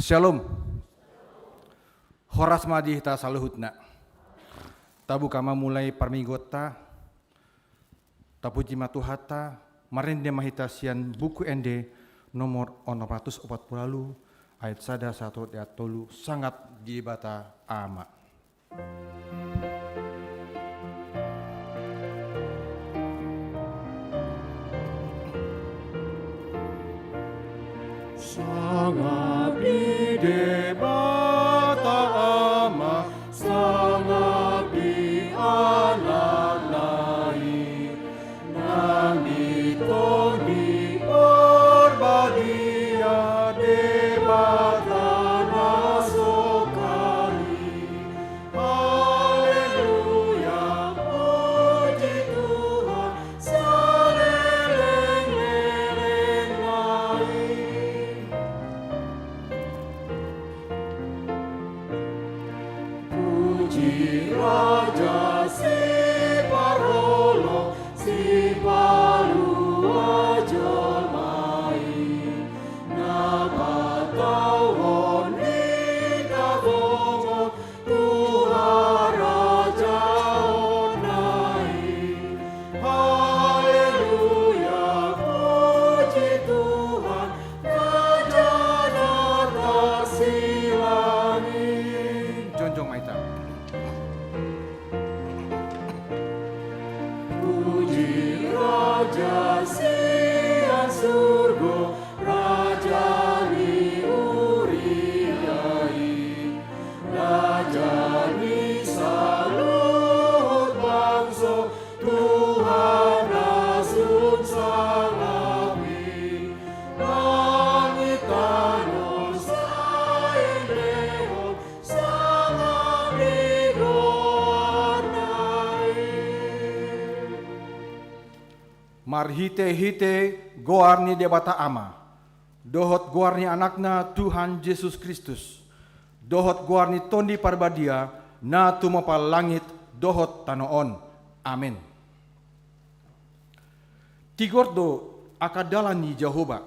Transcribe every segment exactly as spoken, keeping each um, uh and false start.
Syalom. Horas ma di hita saluhutna. Tabuka ma mulai parmingguonta. Tapuji ma Tuhanta. Marende ma hita sian Buku Ende nomor onom ratus opat pulu ualu, ayat sada sahat tu ayat tolu, sangap di Debata Ama. Sangap di Debata Ama, sangap di Anak na i, nang di Tondi Parbadia, Debata na so kaling. Haleluya, puji Tuhan, saleleng-lelengna i. Puji Raja Siparholong, Sipalua jolma i, na patauhon hita tongon, Tuhan rajaonna i. Haleluya, puji Tuhan, raja na tarsilang i. Jongjong ma hita. Puji Raja sian surgo, Raja ni huria i, Raja ni saluhut bangso, Tuhan na sun sangap i. Langit tano sai endehon sangap ni goarna i. Marhite-hite goar ni Debata Ama, dohot goar ni Anakna Tuhan Jesus Kristus, dohot goar ni Tondi Parbadia, na tumompa langit dohot tano on. Amen. Tigor do angka dalan ni Jahowa,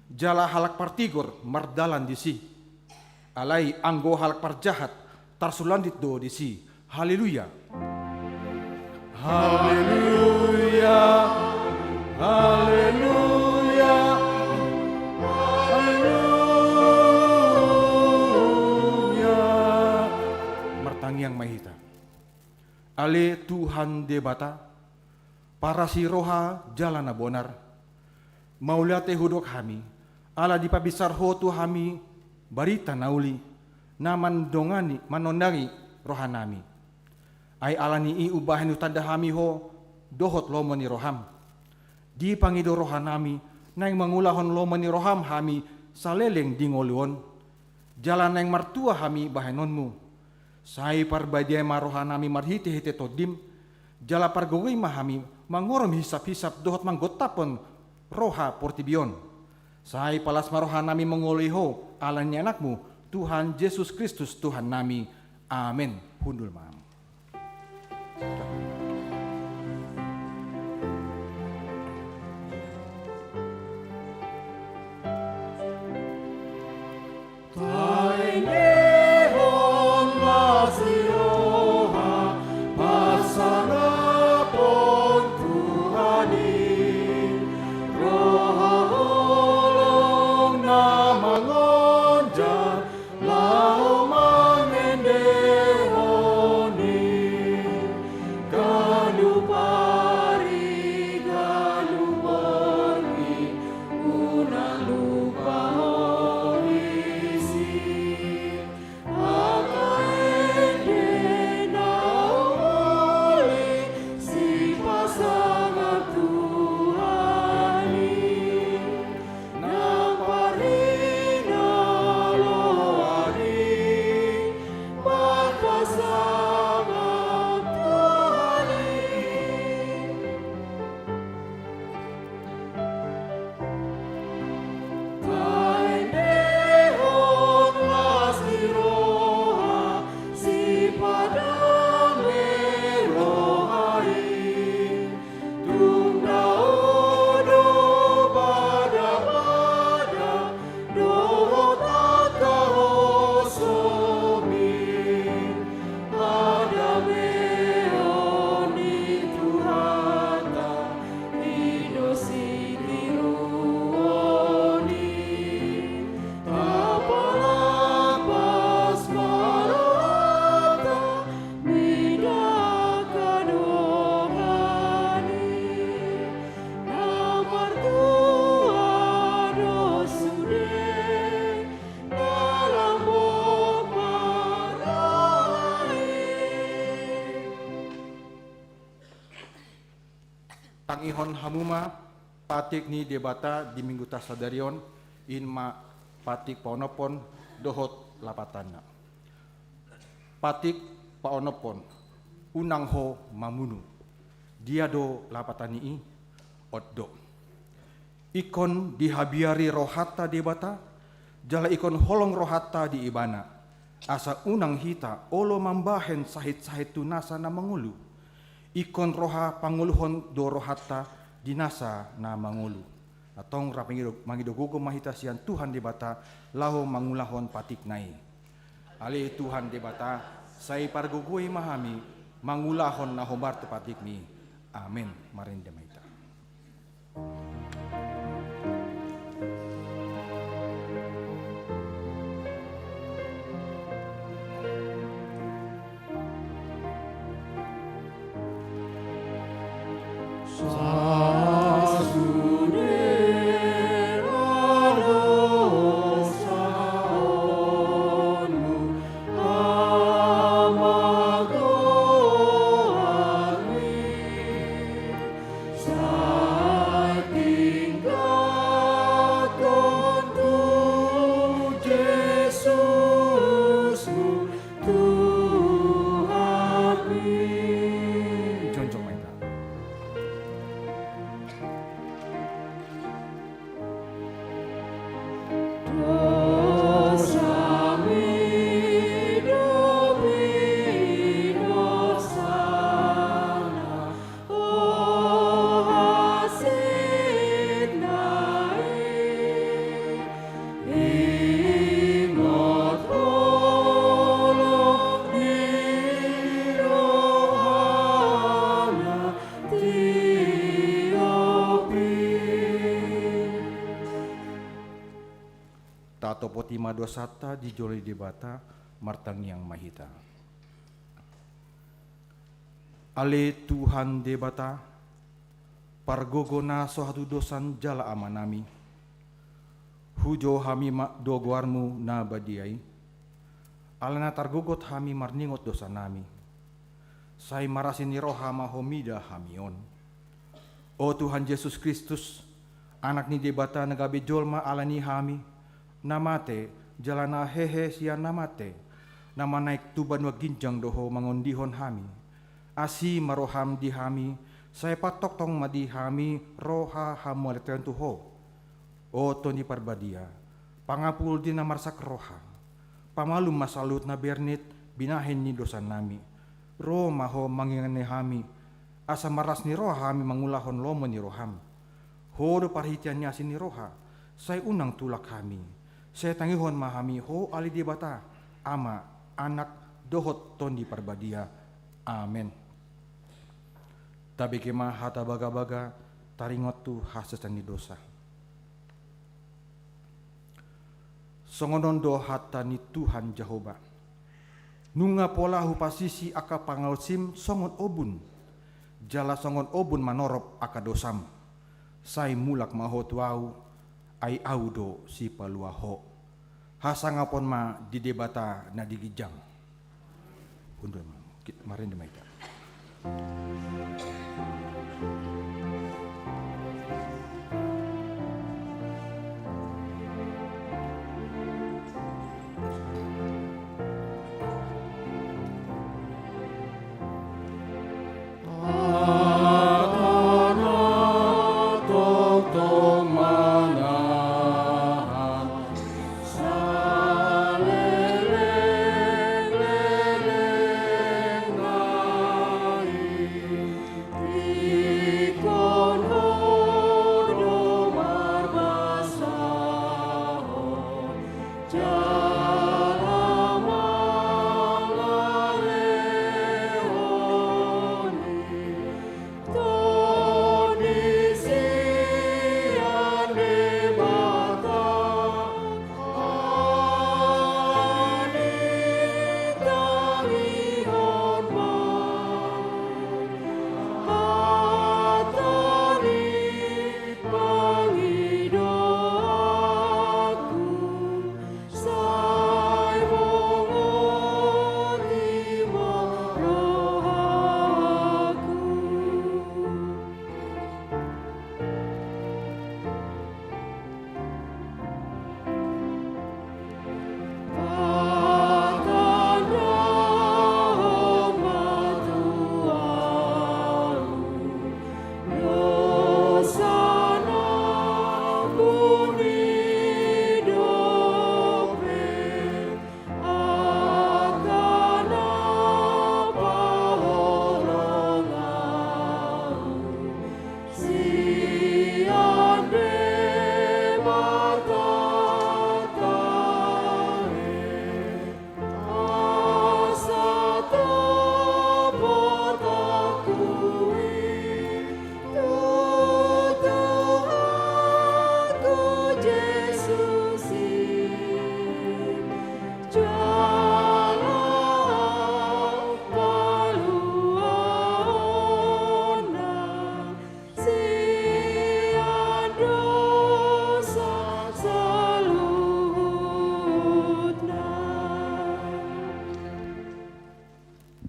jala halak partigor mardalan disi. Alai anggo halak parjahat tarsulandit do disi. Haleluya. Haleluya. Haleluya. Haleluya. Martangiang ma hita. Ale Tuhan Debata, parasi roha jala na bonar, mauliate hudok hami, ala dipabinsar Ho tu hami barita na uli, na mandongani, manondangi rohanami. Ai ala ni i umbahen hutanda hami Ho dohot lomo ni roham. Dipangido rohanami, naeng mangulahon lomo ni roham hami saleleng di ngolu on. Jala naeng martua hami bahenonmu. Sai parbadia ma rohanami marhite-hite tondim, jala pargogoi ma hami mangorom hisap-hisap dohot manggontaphon roha portibi on. Sai palas ma rohanami mangoloi Ho, ala ni Anakmu, Tuhan Jesus Kristus Tuhannami. Amen. Hundul ma. Taendehon las ni roha, pasangapon Tuhan i, roha holong na mangonjar, laho mangendehon Tangihon hamu ma patik ni Debata di Mingguta sadari on, in ma patik paonomhon dohot lapatanna. Patik paonomhon, unang ho mamunu. Dia do lapatan ni i? On do. Ingkon dihabiari rohanta Debata, jala ingkon holong rohanta di Ibana, asa unang hita olo mambahen sahit-sahit tu nasa na mangolu. Ingkon roha pangoluhon do rohanta di nasa na mangolu. Antong rap mangido, mangido gogo ma hita sian Tuhan Debata laho mangulahon patikna i. Ale Tuhan Debata, sai pargogoi ma hami mangulahon na hombar tu patikmi. Amen. Marende ma hita. Jongjong ma hita. Tatopoti ma dosanta di jolo ni Debata, martangiang ma hita. Ale Tuhan Debata, pargogo na so hatudosan jala amanami, hujou hami ma do goarmu na badia i, alana targogot hami marningot dosanami. Sai marasi ni roha ma Ho mida hami on. O Tuhan Jesus Kristus, Anak ni Debata na gabe jolma ala ni hami, na mate, jala na hehe sian na mate, na manaek tu banua ginjang do Ho mangondihon hami. Asi ma roham di hami, sai patongtong ma di hami roha hamuliateon tu Ho. O Tondi Parbadia, pangapul di na marsak roha, pamalum ma saluhut na bernit binahen ni dosanami. Ro ma Ho mangingani hami, asa marlas ni roha hami mangulahon lomo ni roham. Ho do parhitean ni asi ni roha, sai unang tulak hami. Sai tangihon ma hami Ho ale Debata, Ama, Anak, dohot Tondi Parbadia. Amen. Tabege ma hata bagabaga, taringot tu hasesaan ni dosa. Songon on do hata ni Tuhan Jahowa: Nunga pola hupasisi angka pangalusim songon obun, jala songon obun manorop angka dosam. Sai mulak ma ho tu Ahu, ai Ahu do sipalua ho. Hasangapon ma di Debata na di ginjang. Hundul ma, marende ma hita.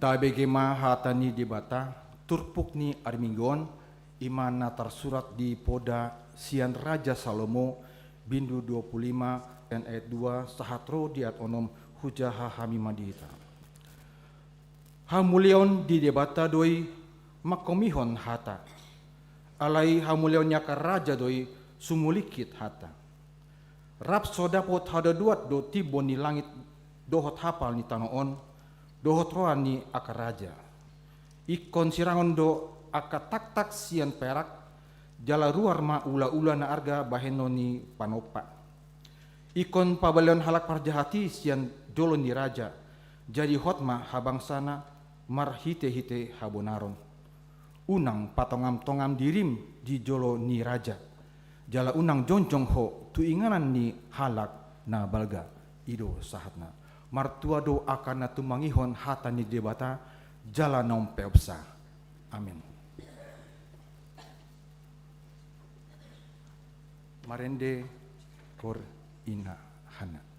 Tabege ma hata ni Debata, turpuk ni ari Minggu on, i ma na tarsurat di poda sian Raja Salomo, bindu dua pulu lima, ayat dua, sahat ro di ayat onom, hujaha hami ma di hita. Hamuliaon di Debata do i mangkomihon hata. Alai hamuliaon ni angka raja do i sumulingkit hata. Rap so dapot hadodoan do timbo ni langit dohot hapal ni tano on, dohot roha ni angka raja. Ingkon sirangon do angka taktak sian perak, jala ruar ma ulaula na arga bahenon ni panompa. Ingkon pabalehon halak parjahat i sian jolo ni raja, jadi hot ma habangsana marhitehite habonaron. Unang patongamtongam dirim di jolo ni raja, jala unang jongjong ho tu inganan ni halak na balga. I do sahatna. Martua do angka na tumangihon hata ni Debata, jala naung peopsa. Amin. Marende hor ina Hana.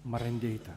Marende hita.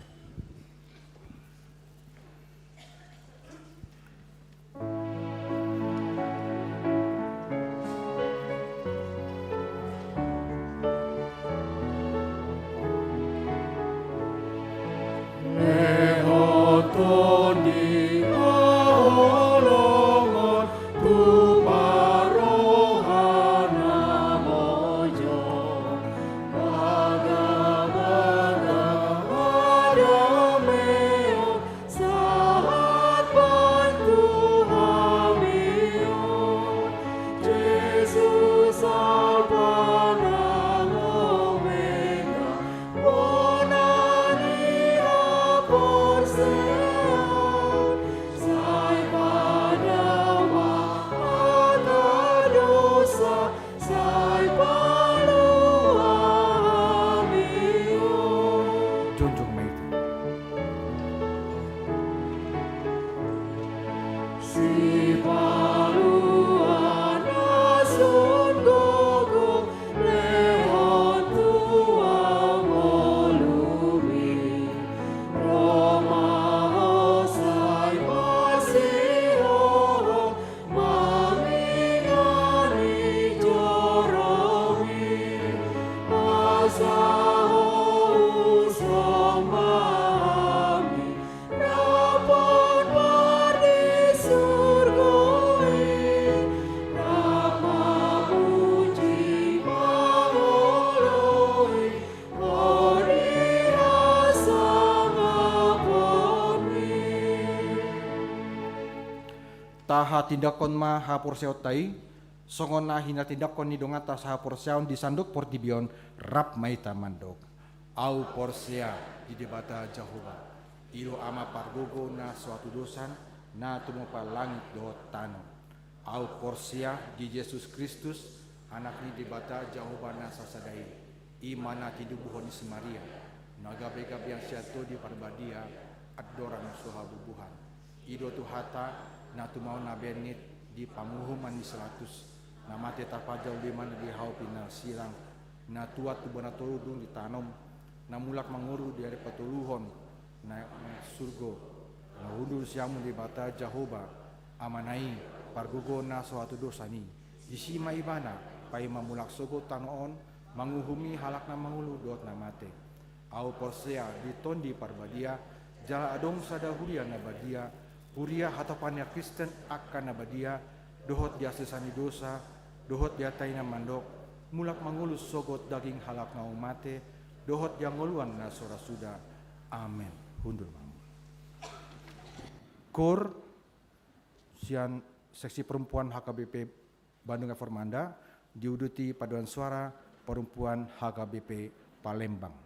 Tindanghon ma haporseaonta i, songon na hinatindangkon ni donganta sahaporseaon di sandok portibi on. Rap ma hita mandok: Ahu porsea di Debata Jahowa, i do Ama pargogo na so hatudosan, na tumompa langit dohot tano. Ahu porsea di Jesus Kristus, Anak ni Debata Jahowa na sasada i, i ma na tinubuhon ni si Maria, na gabe gabean sian Tondi Parbadia, andorang so habubuhan. I do Tuhanta, na tumaon na bennit di panguhuman ni si Pilatus, na mate tarpanjalo di hau pinarsilang, na tuat tu bona toru dung ditanom, na mulak mangolu di ari patoluhon, na naeng surgo, na hundul siamun Debata Jahowa, Amana i, pargogo na so hatudosan i. Disi ma Ibana, paima mulak sogot tano on, manguhumi halak na mangolu dohot na mate. Ahu porsea di Tondi Parbadia, jala adong sada huria na badia, huria hatopan ni Kristen angka na badia, dohot di hasesaan ni dosa, dohot di hata i na mandok, mulak mangolu sogot daging halak naung mate, dohot di hangoluan na so ra suda. Amen. Hundul ma hamu. Koor sian seksi perempuan H K B P Bandung F R Manda, diuduti paduan suara perempuan H K B P Palembang.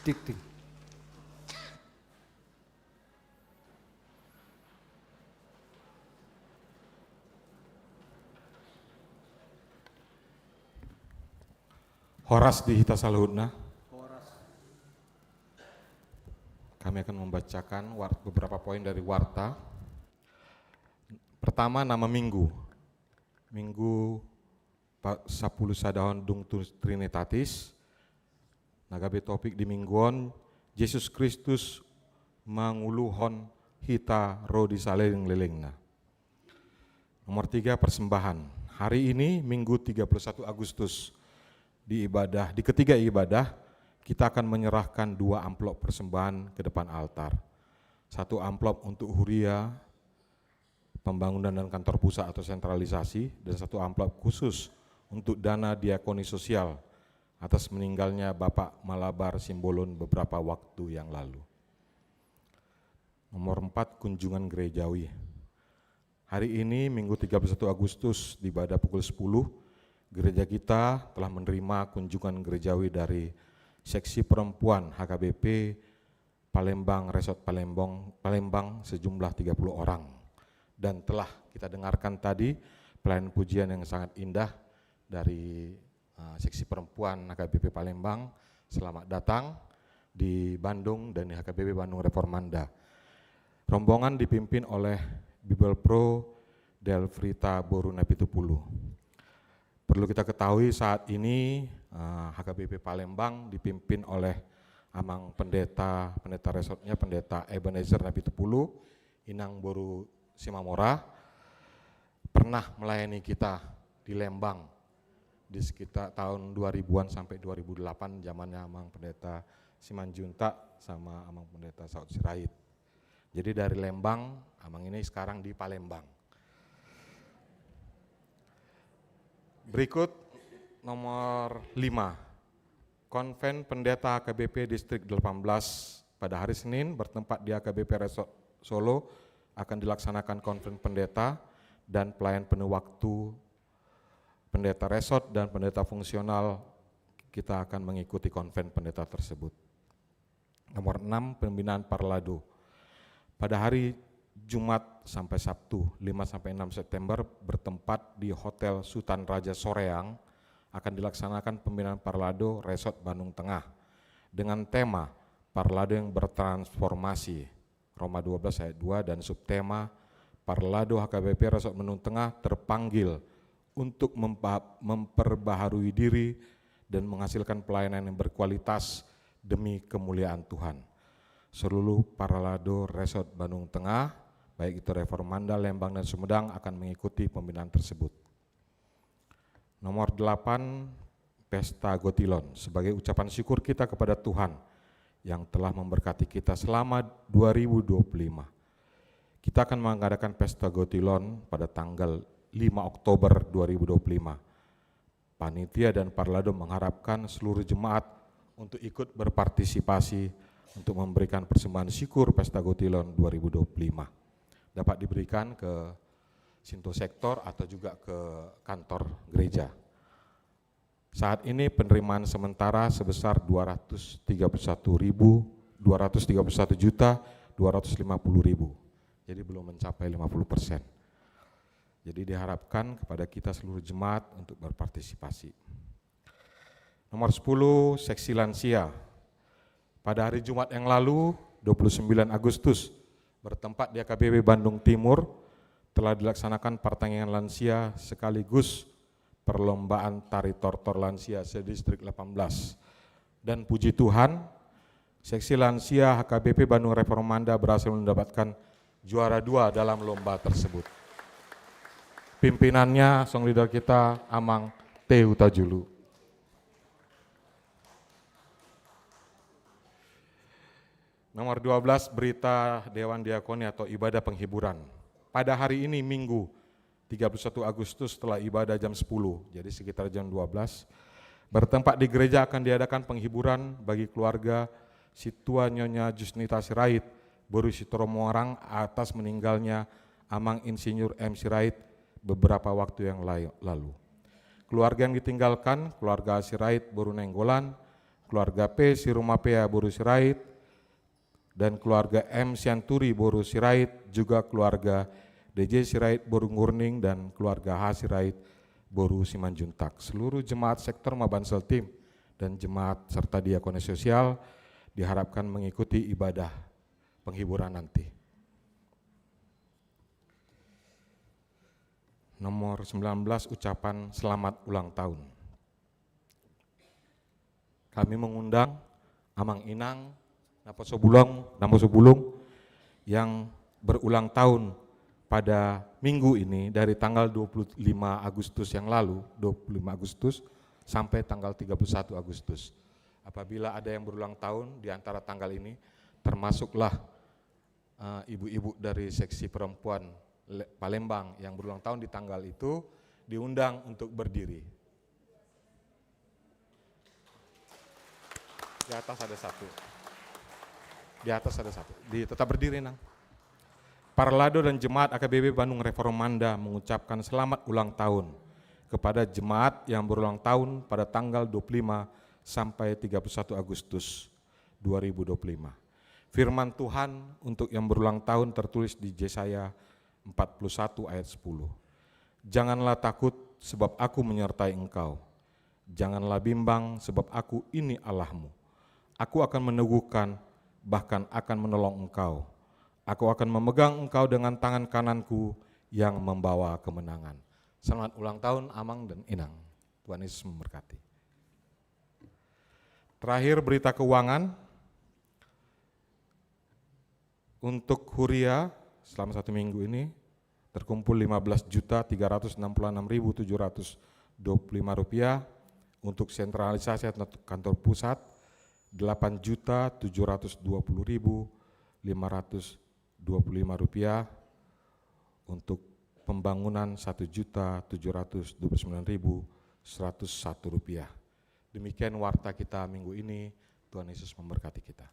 Tik, tik. Horas di hita saluhutna. Kami akan membacakan war-, beberapa poin dari warta. Pertama, nama minggu. Minggu pa-, sampulu sadahon dung tu Trinitatis. Na gabe topik di minggu on, Jesus Kristus manguluhon hita ro di salelenglelengna. Nomor tiga, persembahan. Hari ini, Minggu tiga puluh satu Agustus, di ibadah, di ketiga ibadah, kita akan menyerahkan dua amplop persembahan ke depan altar. Satu amplop untuk huria, pembangunan dan kantor pusat atau sentralisasi, dan satu amplop khusus untuk dana diakoni sosial atas meninggalnya Bapak Malabar Simbolon beberapa waktu yang lalu. Nomor empat, kunjungan gerejawi. Hari ini, Minggu tiga puluh satu Agustus, di ibadah pukul sepuluh, gereja kita telah menerima kunjungan gerejawi dari seksi perempuan H K B P Palembang, Resort Palembang, Palembang, sejumlah tiga puluh orang. Dan telah kita dengarkan tadi pelayanan pujian yang sangat indah dari, eh, seksi perempuan H K B P Palembang. Selamat datang di Bandung dan di H K B P Bandung Reformanda. Rombongan dipimpin oleh Bibelvrouw Delfrita boru Napitupulu. Perlu kita ketahui, saat ini, eh, H K B P Palembang dipimpin oleh Amang Pendeta, Pendeta Resortnya, Pendeta Ebenezer Napitupulu, Inang boru Simamora, pernah melayani kita di Lembang di sekitar tahun dua ribuan sampai dua ribu delapan, zamannya Amang Pendeta Simanjuntak sama Amang Pendeta Saud Sirait. Jadi dari Lembang, Amang ini sekarang di Palembang. Berikut nomor lima. Konven Pendeta H K B P Distrik delapan belas pada hari Senin bertempat di H K B P Resort Solo akan dilaksanakan konven pendeta dan pelayan penuh waktu pendeta resort dan pendeta fungsional. Kita akan mengikuti konven pendeta tersebut. Nomor enam, pembinaan parlado. Pada hari Jumat sampai Sabtu, lima sampai enam September, bertempat di Hotel Sutan Raja Soreang, akan dilaksanakan pembinaan parlado Resort Bandung Tengah dengan tema Parlado yang Bertransformasi, Roma dua belas ayat dua, dan subtema Parlado H K B P Resort Bandung Tengah terpanggil untuk mempa-, memperbaharui diri dan menghasilkan pelayanan yang berkualitas demi kemuliaan Tuhan. Seluruh parlado Resort Bandung Tengah, baik itu Reformanda, Lembang, dan Sumedang, akan mengikuti pembinaan tersebut. Nomor delapan, Pesta Gotilon. Sebagai ucapan syukur kita kepada Tuhan yang telah memberkati kita selama dua ribu dua puluh lima, kita akan mengadakan Pesta Gotilon pada tanggal lima Oktober dua ribu dua puluh lima. Panitia dan parlado mengharapkan seluruh jemaat untuk ikut berpartisipasi untuk memberikan persembahan syukur Pesta Gotilon dua ribu dua puluh lima. Dapat diberikan ke Sinto Sektor atau juga ke kantor gereja. Saat ini penerimaan sementara sebesar dua ratus tiga puluh satu ribu, dua ratus tiga puluh satu juta dua ratus lima puluh ribu. Jadi belum mencapai lima puluh persen. Jadi diharapkan kepada kita seluruh jemaat untuk berpartisipasi. Nomor sepuluh, seksi lansia. Pada hari Jumat yang lalu, dua puluh sembilan Agustus, bertempat di H K B P Bandung Timur, telah dilaksanakan pertandingan lansia sekaligus perlombaan tari tortor lansia se-Distrik delapan belas. Dan puji Tuhan, seksi lansia H K B P Bandung Reformanda berhasil mendapatkan juara dua dalam lomba tersebut. Pimpinannya song leader kita, Amang T. Hutajulu. Nomor dua belas, berita Dewan Diakoni atau ibadah penghiburan. Pada hari ini, Minggu, tiga puluh satu Agustus, setelah ibadah jam sepuluh, jadi sekitar jam dua belas, bertempat di gereja akan diadakan penghiburan bagi keluarga Situa Nyonya Jusnita Sirait, Boru Sitoro Muarang, atas meninggalnya Amang Insinyur M. Sirait beberapa waktu yang lai-, lalu. Keluarga yang ditinggalkan, keluarga Sirait Boru Nainggolan, keluarga P Sirumapea boru Sirait, dan keluarga M Sianturi boru Sirait, juga keluarga D J Sirait boru Ngurning, dan keluarga H Sirait boru Simanjuntak. Seluruh jemaat sektor Maban Seltim dan jemaat serta diakonia sosial diharapkan mengikuti ibadah penghiburan nanti. Nomor sembilan belas, ucapan selamat ulang tahun. Kami mengundang amang inang, naposobulung, naposobulung yang berulang tahun pada minggu ini, dari tanggal dua puluh lima Agustus yang lalu, dua puluh lima Agustus, sampai tanggal tiga puluh satu Agustus. Apabila ada yang berulang tahun di antara tanggal ini, termasuklah eh, ibu-ibu dari seksi perempuan Le-, Palembang yang berulang tahun di tanggal itu diundang untuk berdiri. Di atas ada satu. Di atas ada satu. Di, tetap berdiri, Nang. Parlado dan jemaat A K B P Bandung Reformanda mengucapkan selamat ulang tahun kepada jemaat yang berulang tahun pada tanggal dua puluh lima sampai tiga puluh satu Agustus dua ribu dua puluh lima. Firman Tuhan untuk yang berulang tahun tertulis di Jesaya empat puluh satu ayat sepuluh. "Janganlah takut, sebab Aku menyertai engkau. Janganlah bimbang, sebab Aku ini Allahmu. Aku akan meneguhkan, bahkan akan menolong engkau. Aku akan memegang engkau dengan tangan kanan-Ku yang membawa kemenangan." Selamat ulang tahun, Amang dan Inang. Tuhan Yesus memberkati. Terakhir, berita keuangan. Untuk huria, selama satu minggu ini terkumpul lima belas juta tiga ratus enam puluh enam ribu tujuh ratus dua puluh lima rupiah. Untuk sentralisasi atau kantor pusat, delapan juta tujuh ratus dua puluh ribu lima ratus dua puluh lima rupiah. Untuk pembangunan, satu juta tujuh ratus dua puluh sembilan ribu seratus satu rupiah. Demikian warta kita minggu ini. Tuhan Yesus memberkati kita.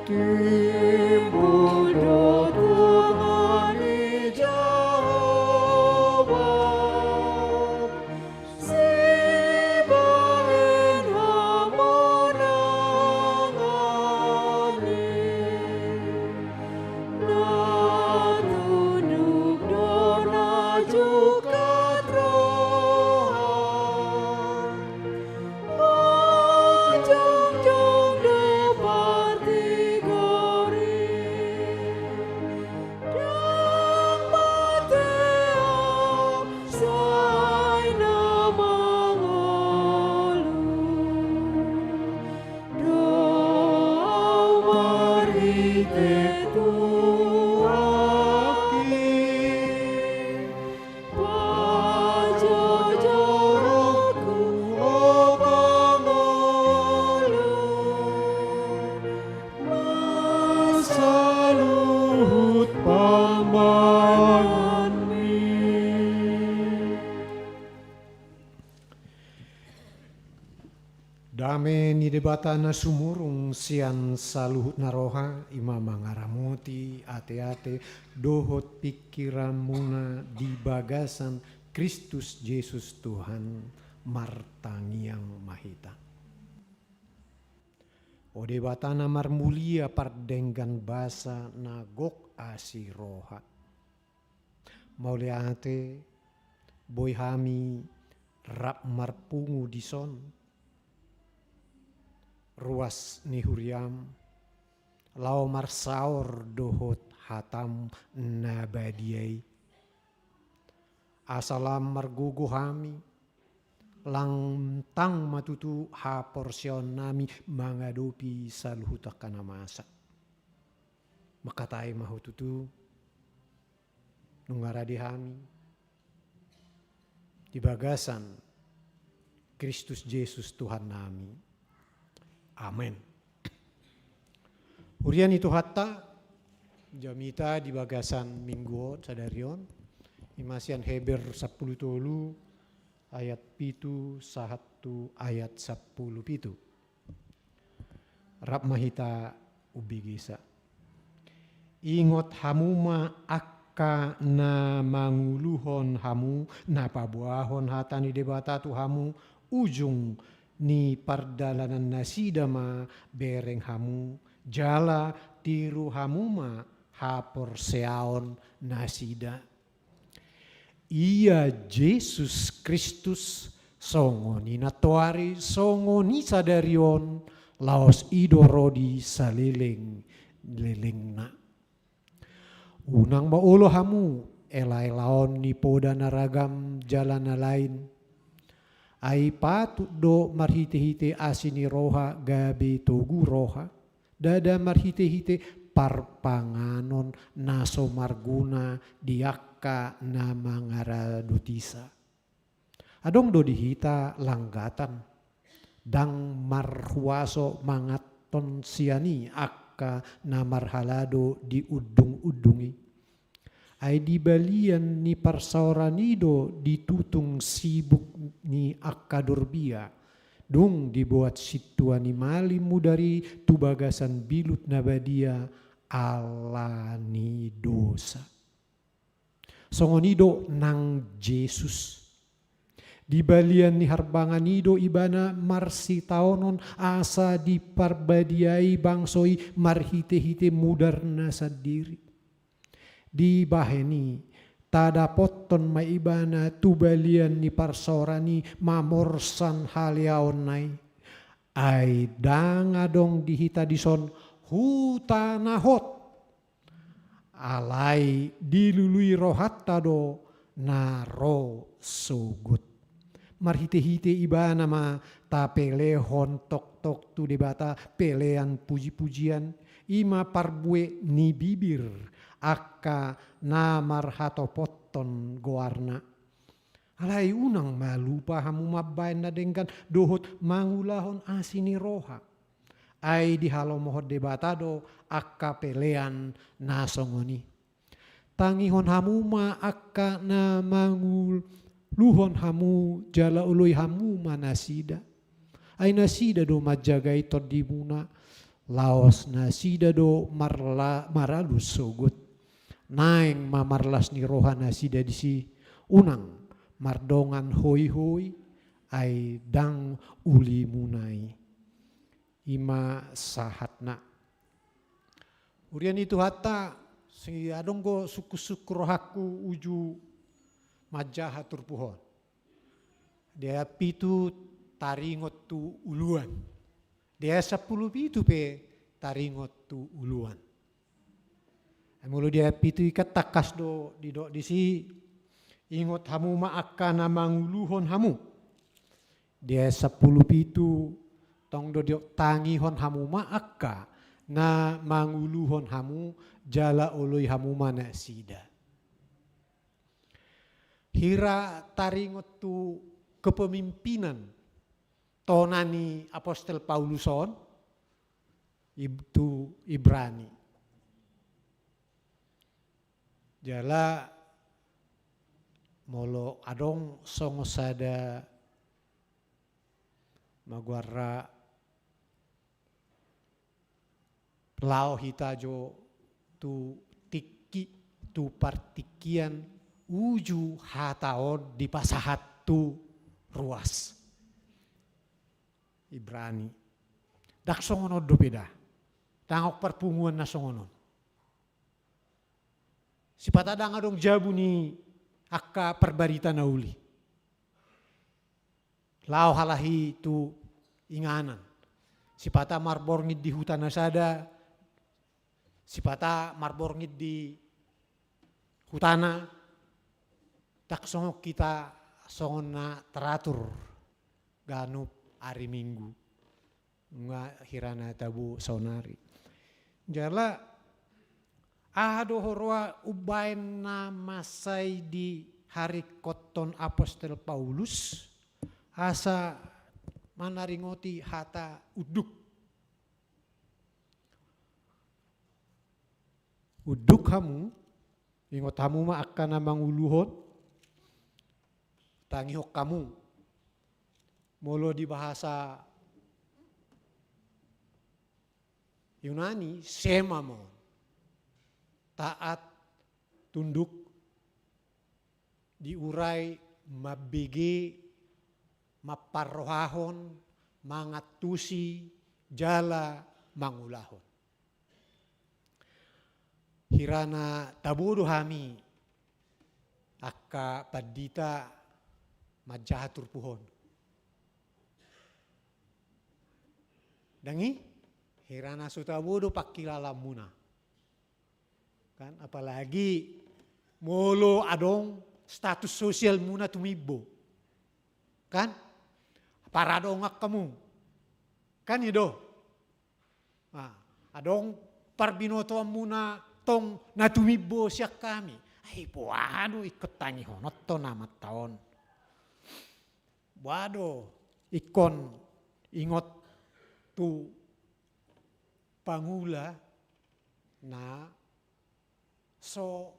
Timbul do Tuhan i Jahowa, sibahen hamonangan i, na tunduk do na jungkat roha. Debata na sumurung sian saluhut na roha, i ma mangaramoti ateate dohot pingkiranmuna di bagasan Kristus Jesus Tuhan. Martangiang ma hita. O Debata na marmulia pardenggan basa na gok asi roha, mauliate boi hami rap marpungu dison, ruas ni huriam, laho marsaor dohot hatam na badia i. Asa lam margogo hami, lantang ma tutu haporseaonnami mangadopi saluhut angka na masa. Mangkatai ma Ho tutu, nunga rade hami di bagasan Kristus Jesus Tuhannami. Amen. Huria ni Tuhanta, jamita di bagasan minggu on, sadari on, i ma sian Heber sampulu tolu ayat pitu sahat tu ayat sampulu pitu. Rap ma hita umbegesa. Ingot hamu ma angka na manguluhon hamu, na paboahon hata ni Debata tu hamu, ujung ni pardalanan nasida ma bereng hamu, jala tiru hamu ma haporseaon nasida. Ia Jesus Kristus, songon i nantoari, songon i sadari on, laos i do ro di saleleng-lelengna. Unang ma olo hamu elaelaon ni poda na ragam jala na lain. Ai patut do marhitehite asi ni roha gabe togu roha, ndada marhitehite parpanganon na so marguna di angka na mangaradotisa. Adong do di hita langgatan, ndang marhuaso manganhon sian i angka na marhalado di undung-undung i. Ai di balian ni parsaoran i do ditutung sibuk ni angka dorbia, dung diboan sintua ni malim mudar i tu bagasan bilut na badia ala ni dosa. Songon i do nang Jesus. Di balian ni harbangan i do ibana marsitaonon asa diparbadiai bangso i marhitehite mudarna sandiri. Dibahen i, tadapothon ma ibana tu balian ni parsaoran i mamorsan haleaonna i. Ai ndang adong di hita dison huta na hot. Alai dilului rohanta do na ro sogot. Marhitehite ibana ma tapelehon tongtong tu Debata pelean pujipujian, i ma parbue ni bibir angka na marhatopothon goarna. Alai unang ma lupa hamu mambahen na denggan dohot mangulahon asi ni roha. Ai dihalomohon Debata do angka pelean na songon i. Tangihon hamu ma angka na manguluhon hamu jala oloi hamu ma nasida. Ai nasida do manjagai tondimuna, laos nasida do marla-, maralus sogot. Naeng ma marlas ni roha nasida disi, unang mardongan hoihoi, ai ndang ulimuna i. I ma sahatna. Huria ni Tuhanta, sai adong do sungkunsungkun rohangku uju manjaha turpuk on. Di ayat pitu taringot tu uluan. Di ayat sampulu pitu pe taringot tu uluan. Ai molo di ayat pitu i kan tangkas do didok disi, ingot hamu ma angka na manguluhon hamu. Di ayat sampulu pitu tong do didok, tangihon hamu ma angka na manguluhon hamu jala oloi hamu ma nasida. Hira taringot tu kepemimpinan tona ni apostel Paulus on, ib-, tu Ibrani. Jala molo adong songon sada ma goarna Laho hita jo tu tingki, tu partingkian, uju hata on dipasahat tu ruas. Ibrani. Ndang songon on dope da. Ndang adong parpunguan na songon on. Sipata ndang adong jabu ni angka parbarita na uli. Laho halak i tu inganan. Sipata marborngin di huta na sada, sipata marborngin di hutana, ndang songon hita, songon na teratur ganup ari Minggu. Nunga hira na tabo saonari. Jala, aha do huroha umbahen na mansai diharingkothon apostel Paulus, asa manaringoti hata unduk. Unduk hamu, ingot hamu ma angka na manguluhon, tangihon hamu. Molo di bahasa Yunani, shema ma on. Taat, tunduk, diurai mambege, mamparrohahon, mangantusi, jala mangulahon. Hira na tabo do hami angka pandita manjaha turpuk on. Ndang i, hira na so tabo do pangkilalaanmuna. Kan, apalagi molo adong status sosialmuna tumimbo. Kan? Paradongan hamu. Kan i do. Nah, adong parbinotoanmuna tong na tumimbo sian hami. Ai boha do ingkon tangihononta on amanta on. Boha do ingkon ingot tu pangula na so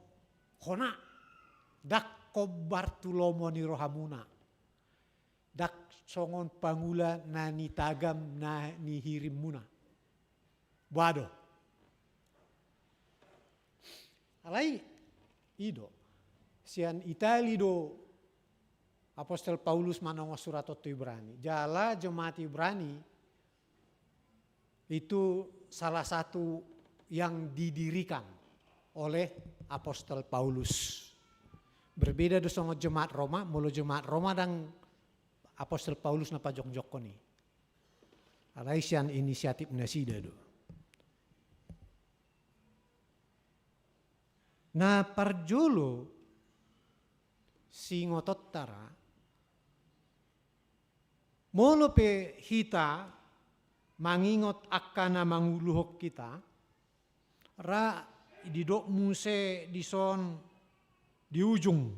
hona, ndang hombar tu lomo ni rohamuna. Ndang songon pangula na nitagam na nihirimmuna. Boha do. Alai, i do. Sian Itali do apostel Paulus manongos surat on tu Ibrani. Jala jemaat Ibrani itu salah satu yang didirikan oleh apostel Paulus. Berbeda do songon jemaat Roma, molo jemaat Roma ndang apostel Paulus na pajongjongkon i. Alai sian inisiatif nasida do. Na parjolo, siingotonta ra, molo pe hita mangingot angka na manguluhon hita, ra didok muse dison di ujung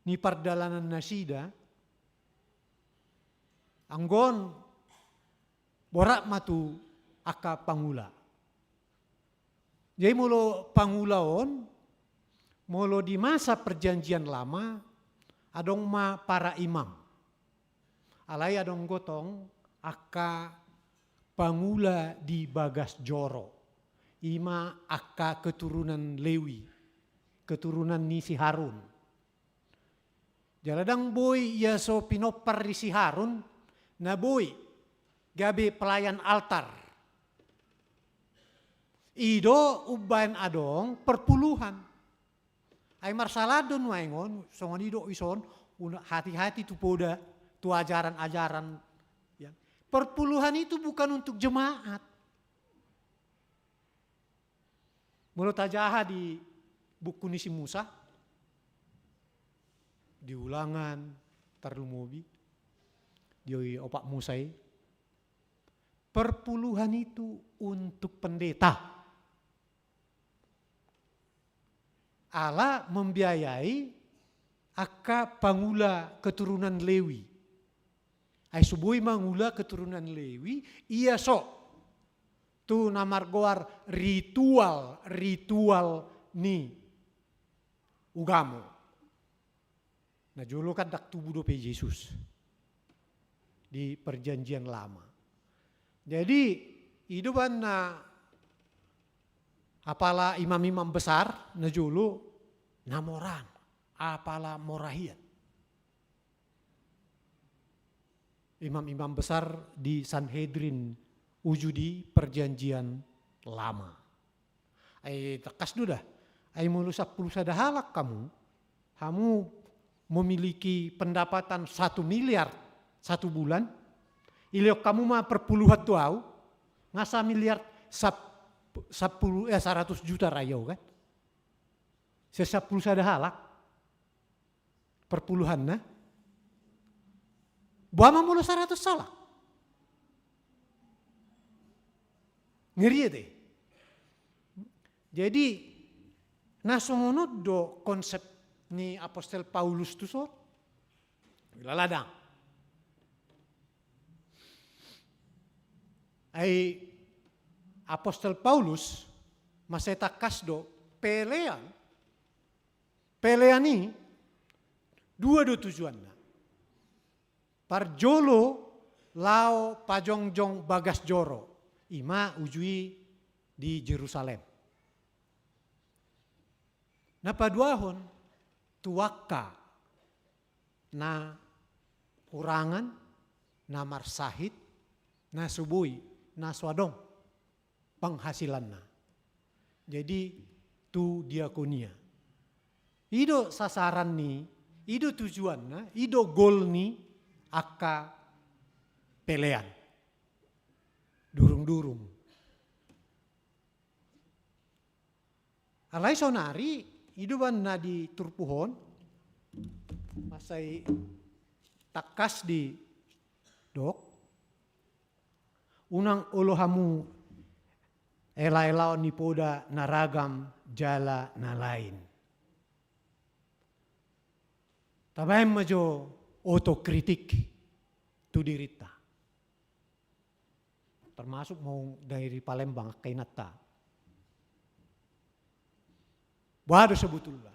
ni pardalanan nasida, anggo on borat ma tu angka pangula. Jadi molo pangula on, molo di masa Perjanjian Lama, adong ma para imam. Alai adong gotong angka pangula di bagas joro. I ma angka keturunan Lewi, keturunan ni si Harun. Jala ndang boi ia so pinompar ni si Harun, na boi gabe pelayan altar. I do umbahen adong perpuluhan. Ai marsalahan do nuaeng on, songon i do ison, una-, hati-hati tu poda, tu ajaran-ajaran. Ya. Perpuluhan itu bukan untuk jemaat. Molo tajaha di buku ni si Musa, di Ulangan, tarlumobi di Opat Musa i, perpuluhan itu untuk pendeta. Ala membiayai angka pangula keturunan Lewi. Ai so boi mangula keturunan Lewi, ia so tu na margoar ritual, ritual ni ugamo. Na jolo kan ndang tubu dope Jesus di Perjanjian Lama. Jadi, i do umbahen na Apala imam-imam besar na jolo na mora, apala mora hian. Imam-imam besar di Sanhedrin uju di Perjanjian Lama. Ai tangkas do da. Ai molo sampulu sada halak hamu, hamu memiliki pendapatan satu miliar satu bulan, ilehon hamu ma perpuluhan tu au, nga samiliar sap-, sampulu, eh, saratus juta ra i au kan. Sian sampulu sada halak. Perpuluhanna. Boha ma molo saratus halak. Ngeri ate. Jadi, na songon on do konsep ni Apostel Paulus tu son. Lalada. Ai Apostel Paulus mansai tangkas do pelean, pelean i dua do tujuanna. Parjolo laho pajongjong bagas joro, i ma uju i di Jerusalem. Na paduahon tu angka na hurangan, na marsahit, na so boi, na so adong penghasilanna. Jadi tu diakonia. I do sasaran ni, i do tujuanna, i do goal ni angka pelean. Durung-durung. Alai saonari, i do umbahen na di turpuk on, mansai tangkas didok, unang olo hamu ela-elaon ni poda na ragam jala na lain. Tabaen ma jo otokritik tu dirinta. Termasuk molo dari Palembang, angka inanta. Boha do sebetulna.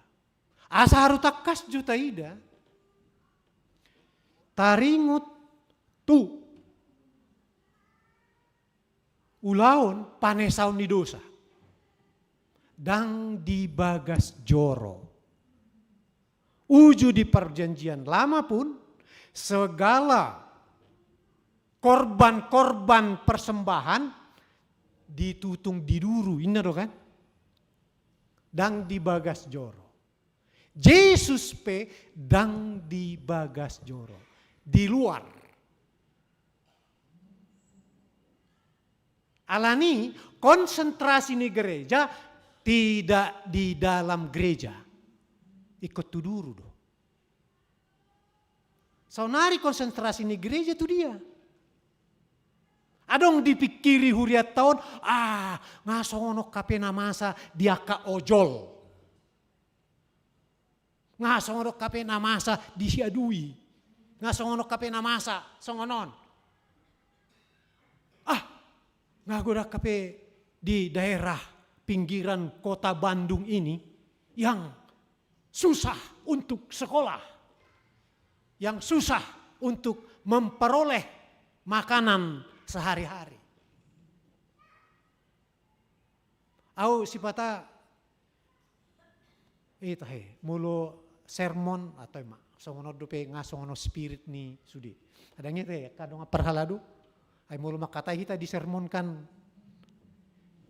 Asa haru tangkas jo taida, taringot tu ulaon panesaon ni dosa. Ndang di bagas joro. Uju di Perjanjian Lama pun, segala korban-korban persembahan ditutung di duru, inna do kan? Ndang di bagas joro. Jesus pe ndang di bagas joro. Di luar. Alani konsentrasi ni gereja tidak di dalam gereja. Ingkon tu duru do. Saonari konsentrasi ni gereja tu dia? Adong dipingkiri hurianta on, ah, nga songon on hape na masa di angka ojol. Nga songon on hape na masa di siadui. Nga songon on hape na masa songon on. Ah, nga godang hape di daerah pinggiran kota Bandung ini yang susah untuk sekolah, yang susah untuk memperoleh makanan sehari-hari. Au sipata, i tahe, molo sermon atau ma, songon on dope nga songon on spirit ni sude. Ndang i tahe, angka dongan parhalado. Ai molo mangkatai hita di sermon kan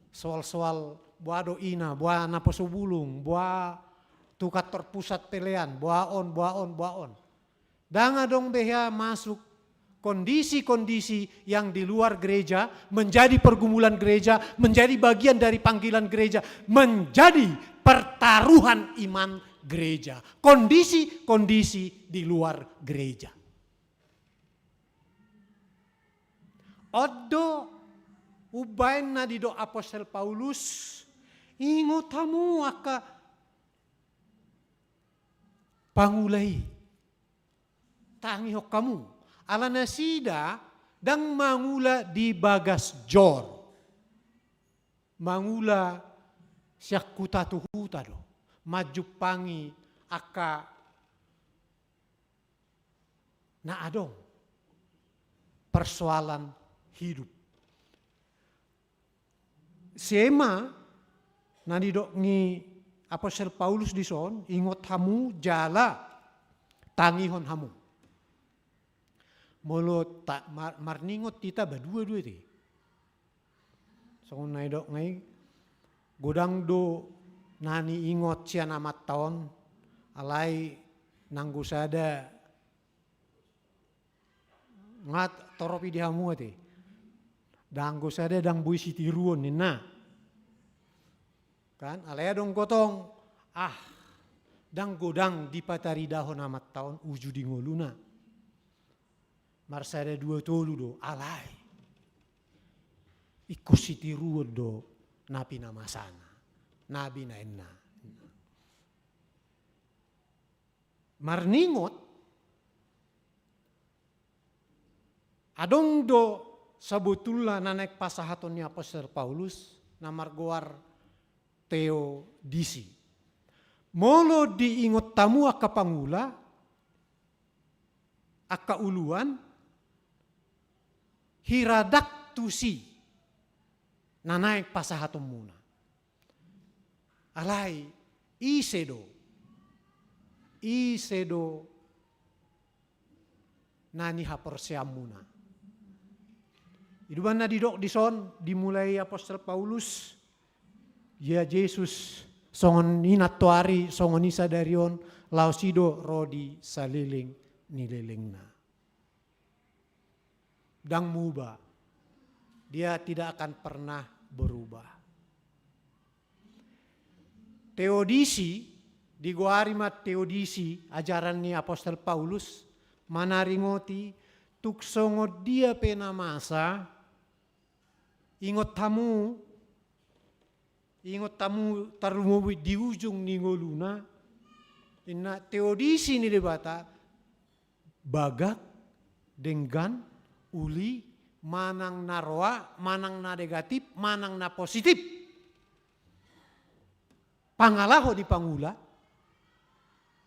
soal-soal boha do ina, boha naposo bulung, boha tu kantor pusat pelean, boha on, boha on, boha on. Ndang adong be hea masuk kondisi-kondisi yang di luar gereja, menjadi pergumulan gereja, menjadi bagian dari panggilan gereja, menjadi pertaruhan iman gereja. Kondisi-kondisi di luar gereja. On do umbahen na didok Apostel Paulus, ingot hamu angka pangula i. Tangihon hamu. Ala nasida ndang mangula di bagas jor. Mangula sian huta tu huta do. Manjumpangi angka na adong persoalan hidup. Sema Na nidok ni Apostel Paulus dison, ingot hamu jala tangihon hamu. Molo ta-, mar-, marningot hita ba dua-dua te. Songon na nidok nai, godang do na niingot sian amanta on, alai nanggo sada nga torop i di hamu ate. Nanggo sada ndang boi sitiruon ninna. Kan, alai adong gotong, ah, ndang godang dipataridahon amanta on uju di ngoluna. Marsada dua tolu do, alai. Ingkon sitiruon do na pinamasana, na binaenna. Marningot, adong do sabotulna na naeng pasahaton ni Apostel Paulus na margoar teodisi. Molo diingot hamu angka pangula, angka uluan, hira ndang tusi na naeng pasahatonmuna. Alai, ise do? Ise do na nihaporseaonmuna? I do umbahen na didok dison, dimulai Apostel Paulus, ia Jesus, songon i nantoari, songon i sadari on, laos i do ro di saleleng ni lelengna. Ndang muba. Dia tidak akan pernah berubah. Teodisi, digoari ma teodisi, ajaran ni Apostel Paulus, manaringoti, tung songon dia pe na masa, ingot hamu, ingot hamu tarlumobi di ujung ni ngoluna, inna teodisi ni Debata, bagak, denggan, uli, manang na roa, manang na negatif, manang na positif. Pangalaho ni pangula,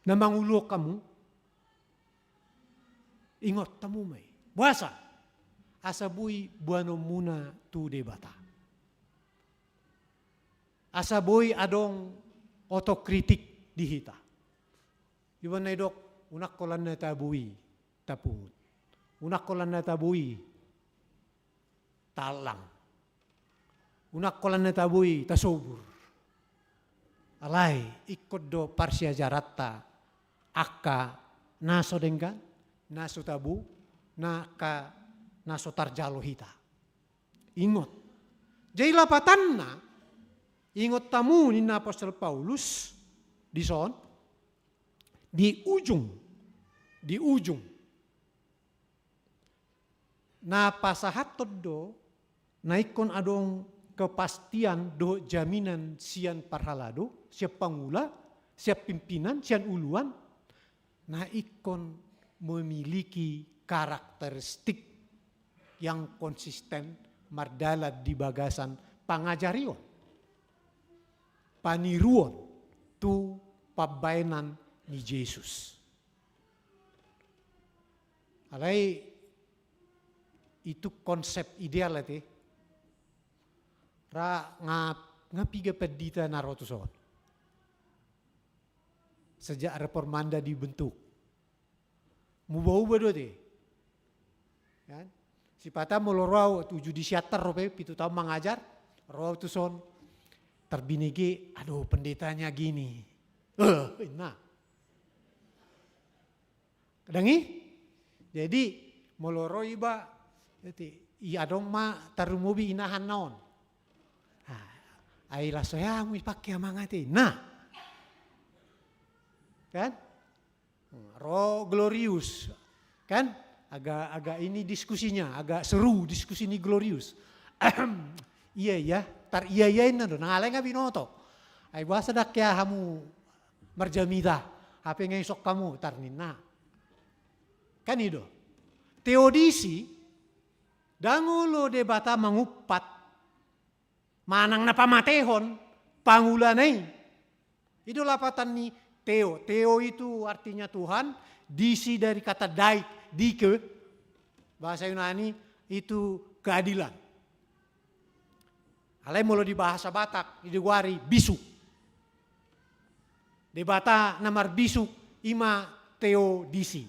na manguluhon hamu, ingot hamu ma i. Boasa? Asa boi boanonmuna tu Debata. Asa boi adong otokritik di hita. Iba na idok, unang holan na tabo i tapungut. Unang holan na tabo i taallang. Unang holan na tabo i tasobur. Alai, ingkon do parsiajaranta angka na so denggan, na so tabo, na angka na so tarjalo hita. Ingot. Jadi lapatanna, ingot hamu ninna Apostel Paulus, dison, di ujung, di ujung. Na pasahathon do, na ingkon adong kepastian dohot jaminan sian parhalado, sian pangula, sian pimpinan, sian uluan, na ingkon memiliki karakteristik yang konsisten mardalan di bagasan pangajarion, paniruon tu pambaenan ni Jesus. Alai itu konsep ideal ate. Ra nga, nga piga pandita na ro tuson. Sejak reformanda dibentuk. Muba-uba do ate. Kan? Sipata molo ro au uju di Siantar dope, pitu taon mangajar, ro au tuson. Tarbinege, aduh pendetanya gini. Eh, inna. Dang i? Jadi, molo ro iba, jadi, i adong ma tarlumobi inahan na on. Ah, ai laos so hamu ipake amang ate. Nah. Kan? Ro Glorius. Kan? Agak, agak ini diskusinya, agak seru diskusi ni Glorius. Iya, iya, tar iya, iya inna do. Nang alai nga binoto. Ai boasa dang hea hamu marjamita, hape nga isok hamu, tar ninna. Kan i do. Teodisi, ndang olo Debata mangumpat, manang na pamatehon, pangulana i. I do lapatan ni Theo. Theo itu artinya Tuhan, disi dari kata dike, dike. Bahasa Yunani itu keadilan. Alai molo di bahasa Batak, digoari bisuk. Debata na marbisuk, i ma teodisi.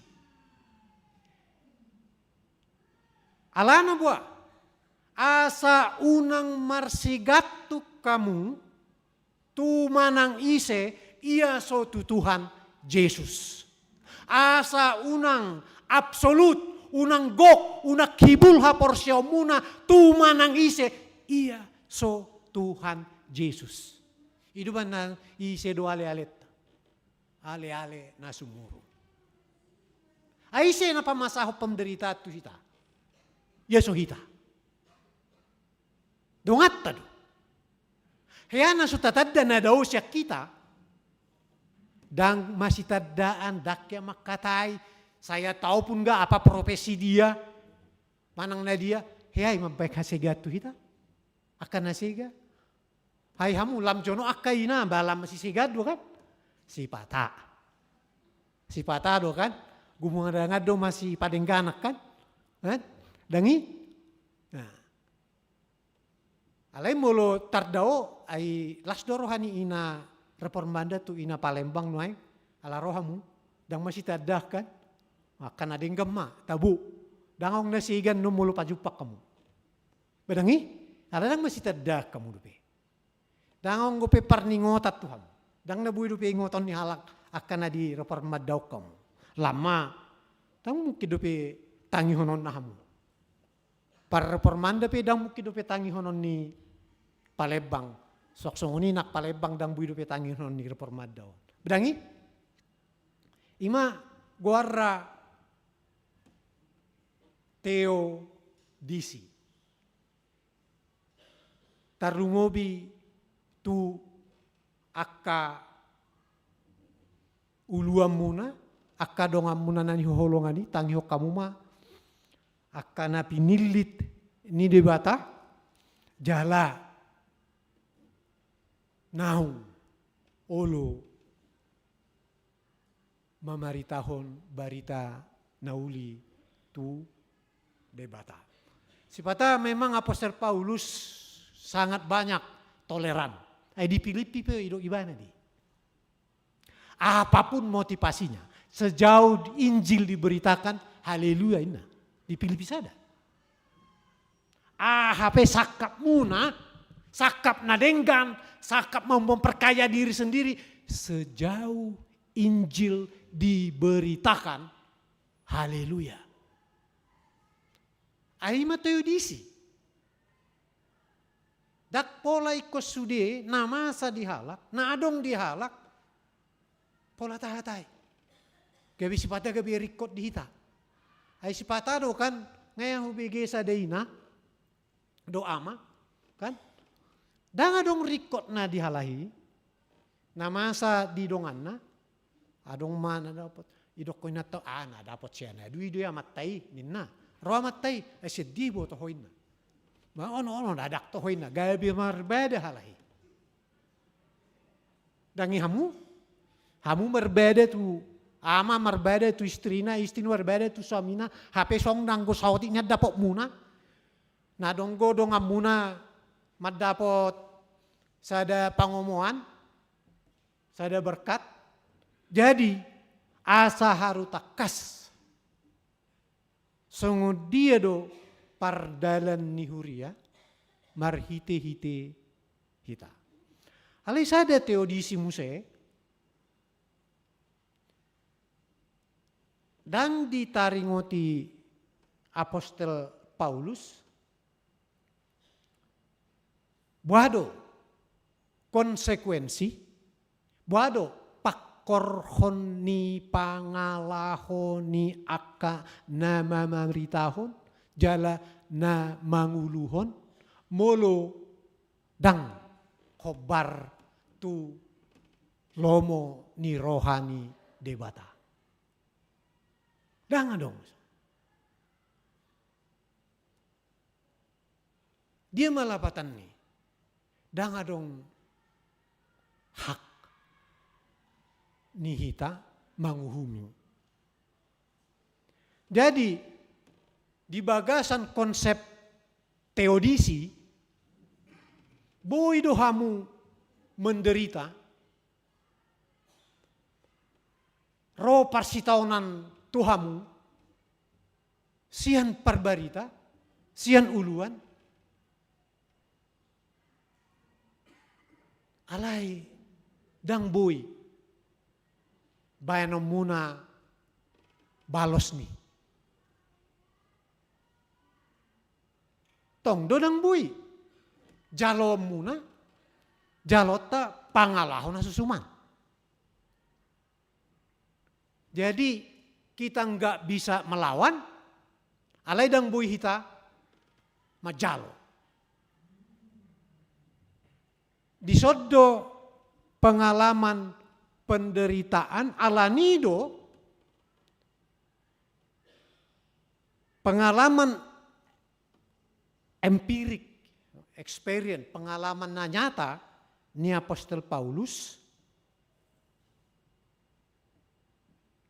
Alana boha, asa unang marsigantung hamu tu manang ise, ia so tu Tuhan Jesus. Asa unang absolut, unang gok, unang hibul haporseaonmuna tu manang ise, ia so Tuhan Jesus. I do umbahen na ise do alealeta. Aleale na sumurung. Ai ise na pamasahon penderitaan tu hita? Ia so hita. Donganta do. Hea na so tatanda na dao sian hita. Ndang masitandaan, ndang hea mangkatai, saya tahu pun nggak apa profesi dia, manang na dia, hea i mambahen hasegaan tu hita. Angka na sega. Ai hamu lam jonok angka ina, ba lam masisegaan do kan? Sipata. Sipata do kan? Gumungan dangan do masipadengganan kan? Kan? Ndang i? Nah. Alai molo tardao, ai las do roha ni ina reformanda tu ina Palembang nuaeng, ala ro hamu, ndang masitandaan kan? Angka na denggan ma, tabo. Ndang adong na sega annon molo pajumpang hamu. Ba ndang i? Ala ndang masitandaan hamu dope. Ndang adong dope parningotan tu hamu. Ndang na boi dope ingoton ni halak angka na di reformandaon hamu. Lam ma, ndang mungkin dope tangihononna hamu. Parreformanda pe ndang mungkin dope tangihonon ni Palembang. Suang songon i nang Palembang ndang boi dope tangihonon ni reformanda on. Ba ndang i? I ma goarna teodisi. Tarlumobi tu angka uluanmuna, angka donganmuna na nihaholongan i, tangihon hamu ma angka na pinillit ni Debata, jala naung olo mamaritahon barita na uli tu Debata. Sipata memang Apostel Paulus sangat banyak toleran. Ai di Filipi pe i do ibana di. Apapun motivasinya, sejauh Injil diberitakan, haleluya inna. Di Filipi sada. Aha pe sangkapmuna, sangkap na denggan, sangkap mau memperkaya diri sendiri, sejauh Injil diberitakan, haleluya. Ai i ma teodisi. Ndang pola ingkon sude na masa di halak, na adong di halak, pola tahatai. Gabe sipata gabe ringkot di hita. Ai sipata do kan, nga hubege sada ina dohot ama, kan? Ndang adong ringkotna di halak i, na masa di donganna, adong ma na dapot, idok ho inanta, ah, na dapot sian i do i do i amanta i, ninna. Ro amanta i, eh, sedih boto ho inna. Ma ono, ono, na ndang toho inna, gabe marbada halak i. Ndang i hamu? Hamu marbada tu ama, marbada tu istrina, istri marbada tu suamina, hape songon nanggo saotik nian dapotmuna. Na dong do donganmuna mandapot sada pangomoan, sada berkat. Jadi, asa haru tangkas songon dia do pardalan ni huria marhite-hite hita. Alai sada teodisi muse, ndang ditaringoti Apostel Paulus, boha do konsekuensi, boha do pangkorhon ni pangalaho ni angka na mamaritahon jala na manguluhon, molo ndang hombar tu lomo ni roha ni Debata. Ndang adong. Dia ma lapatanni? Ndang adong hak ni hita manguhumi. Jadi, di bagasan konsep teodisi, Boi do hamu menderita, ro parsitaonan tu hamu, sian parbarita, sian uluan, alai ndang boi baenonmuna balos ni. Tong do ndang boi. Jaloonmuna, jaloonta pangalaho na susuman. Jadi, kita nggak bisa melawan, alai ndang boi hita manjalo. Dison do pengalaman penderitaan, alani do pengalaman empirik, experience, pengalaman na nyata ni Apostel Paulus,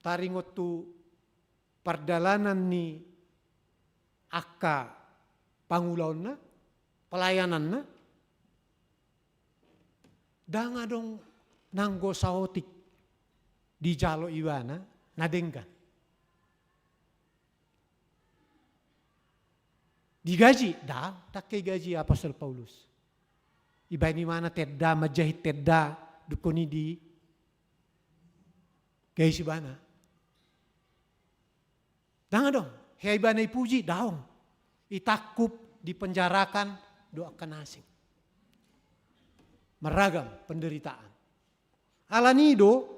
taringot tu pardalanan ni angka pangulaonna, pelayananna, ndang adong nanggo saotik dijalo ibana na denggan. Digaji? Ndang, ndang digaji Apostel Paulus. Ibaen ibana tenda, manjahit tenda, dungkon i digaji ibana. Ndang adong. Hea ibana ipuji? Daong. Itangkup, dipenjarakan, dohot angka na asing. Maragam penderitaan. Alani do,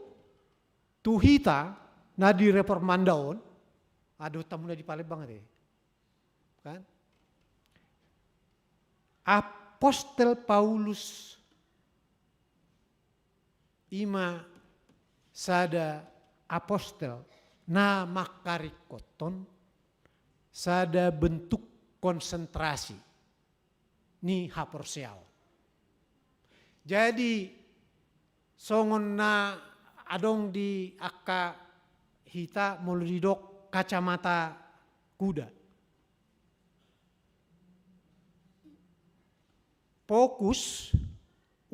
tu hita na di Reformanda on, adong tamu na di Palembang ate. Kan? Apostel Paulus ima sada apostel na mangkaringkothon sada bentuk konsentrasi ni haporseaon. Jadi, songon na adong di angka hita molo didok kacamata kuda. Fokus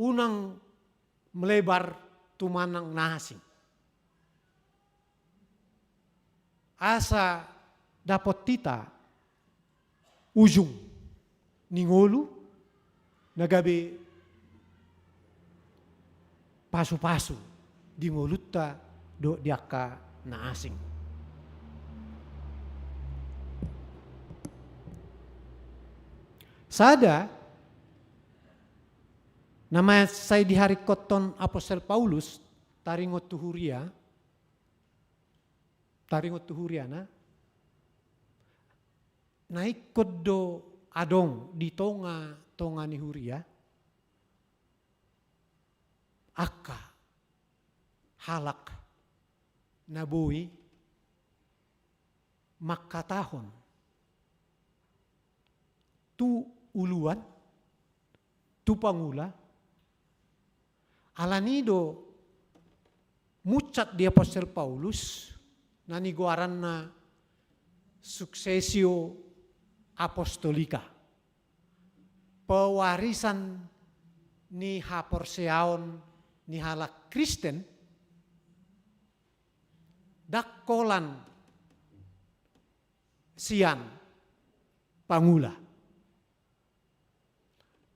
unang melebar tu manang na asing. Asa dapot hita ujung ni ngolu na gabe pasu-pasu di ngolunta dohot di angka na asing. Sada na mansai diharingkothon Apostel Paulus taringot tu huria, taringot tu huriana, na ingkon do adong di tonga-tonga ni huria angka halak na boi mangkatahon tu uluan, tu pangula, alani do munsat di Apostel Paulus na nigoaranna successio apostolica, pewarisan ni haporseaon ni halak Kristen, ndang holan sian pangula.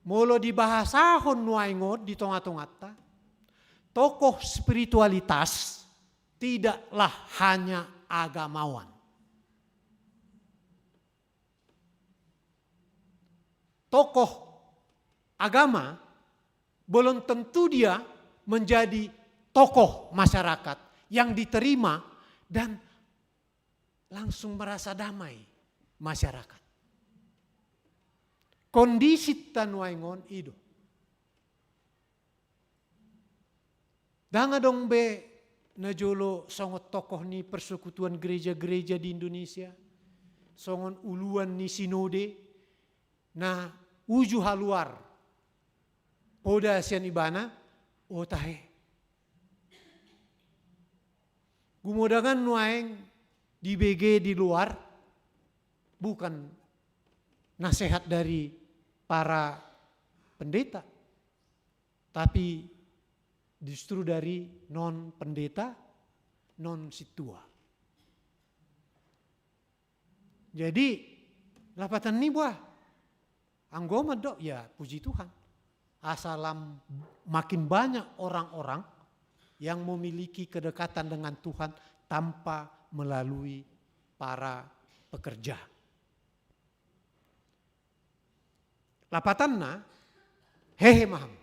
Molo dibahasahon nuaeng on di tonga-tonganta, tokoh spiritualitas tidaklah hanya agamawan. Tokoh agama belum tentu dia menjadi tokoh masyarakat yang diterima dan langsung merasa damai masyarakat. Kondisinta nuaeng on i do. Ndang adong be najolo songon tokoh ni persekutuan gereja-gereja di Indonesia, songon uluan ni sinode, na uju haluar poda sian ibana, o tahe. Gumodangan nuaeng dibege di luar, bukan nasihat dari para pendeta, Tapi justru dari non pendeta, non sintua. Jadi, lapatan ni boha? Anggo mandok, ya puji Tuhan. Asa lam-, makin banyak orang-orang yang memiliki kedekatan dengan Tuhan tanpa melalui para pekerja. Lapatanna, hehe ma hamu.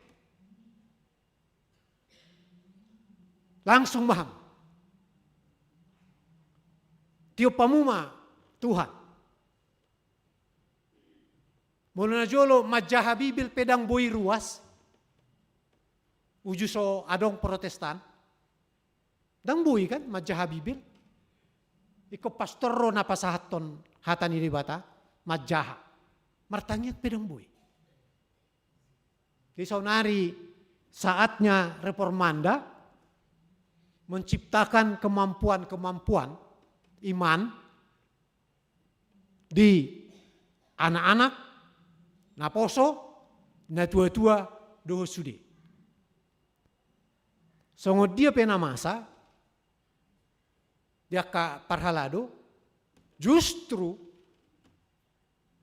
Langsung ma hamu. Tiop hamu ma Tuhan. Molo na jolo manjaha Bibel pe ndang boi ruas. Uju so adong Protestan. Ndang boi kan manjaha Bibel. Ingkon pastor do na pasahathon hata ni Debata, manjaha. Martangiang pe ndang boi. Jadi saonari saatnya reformanda menciptakan kemampuan-kemampuan iman di anak-anak, naposo, natua-tua, dohot sude. Songon dia pe na masa di angka parhalado, justru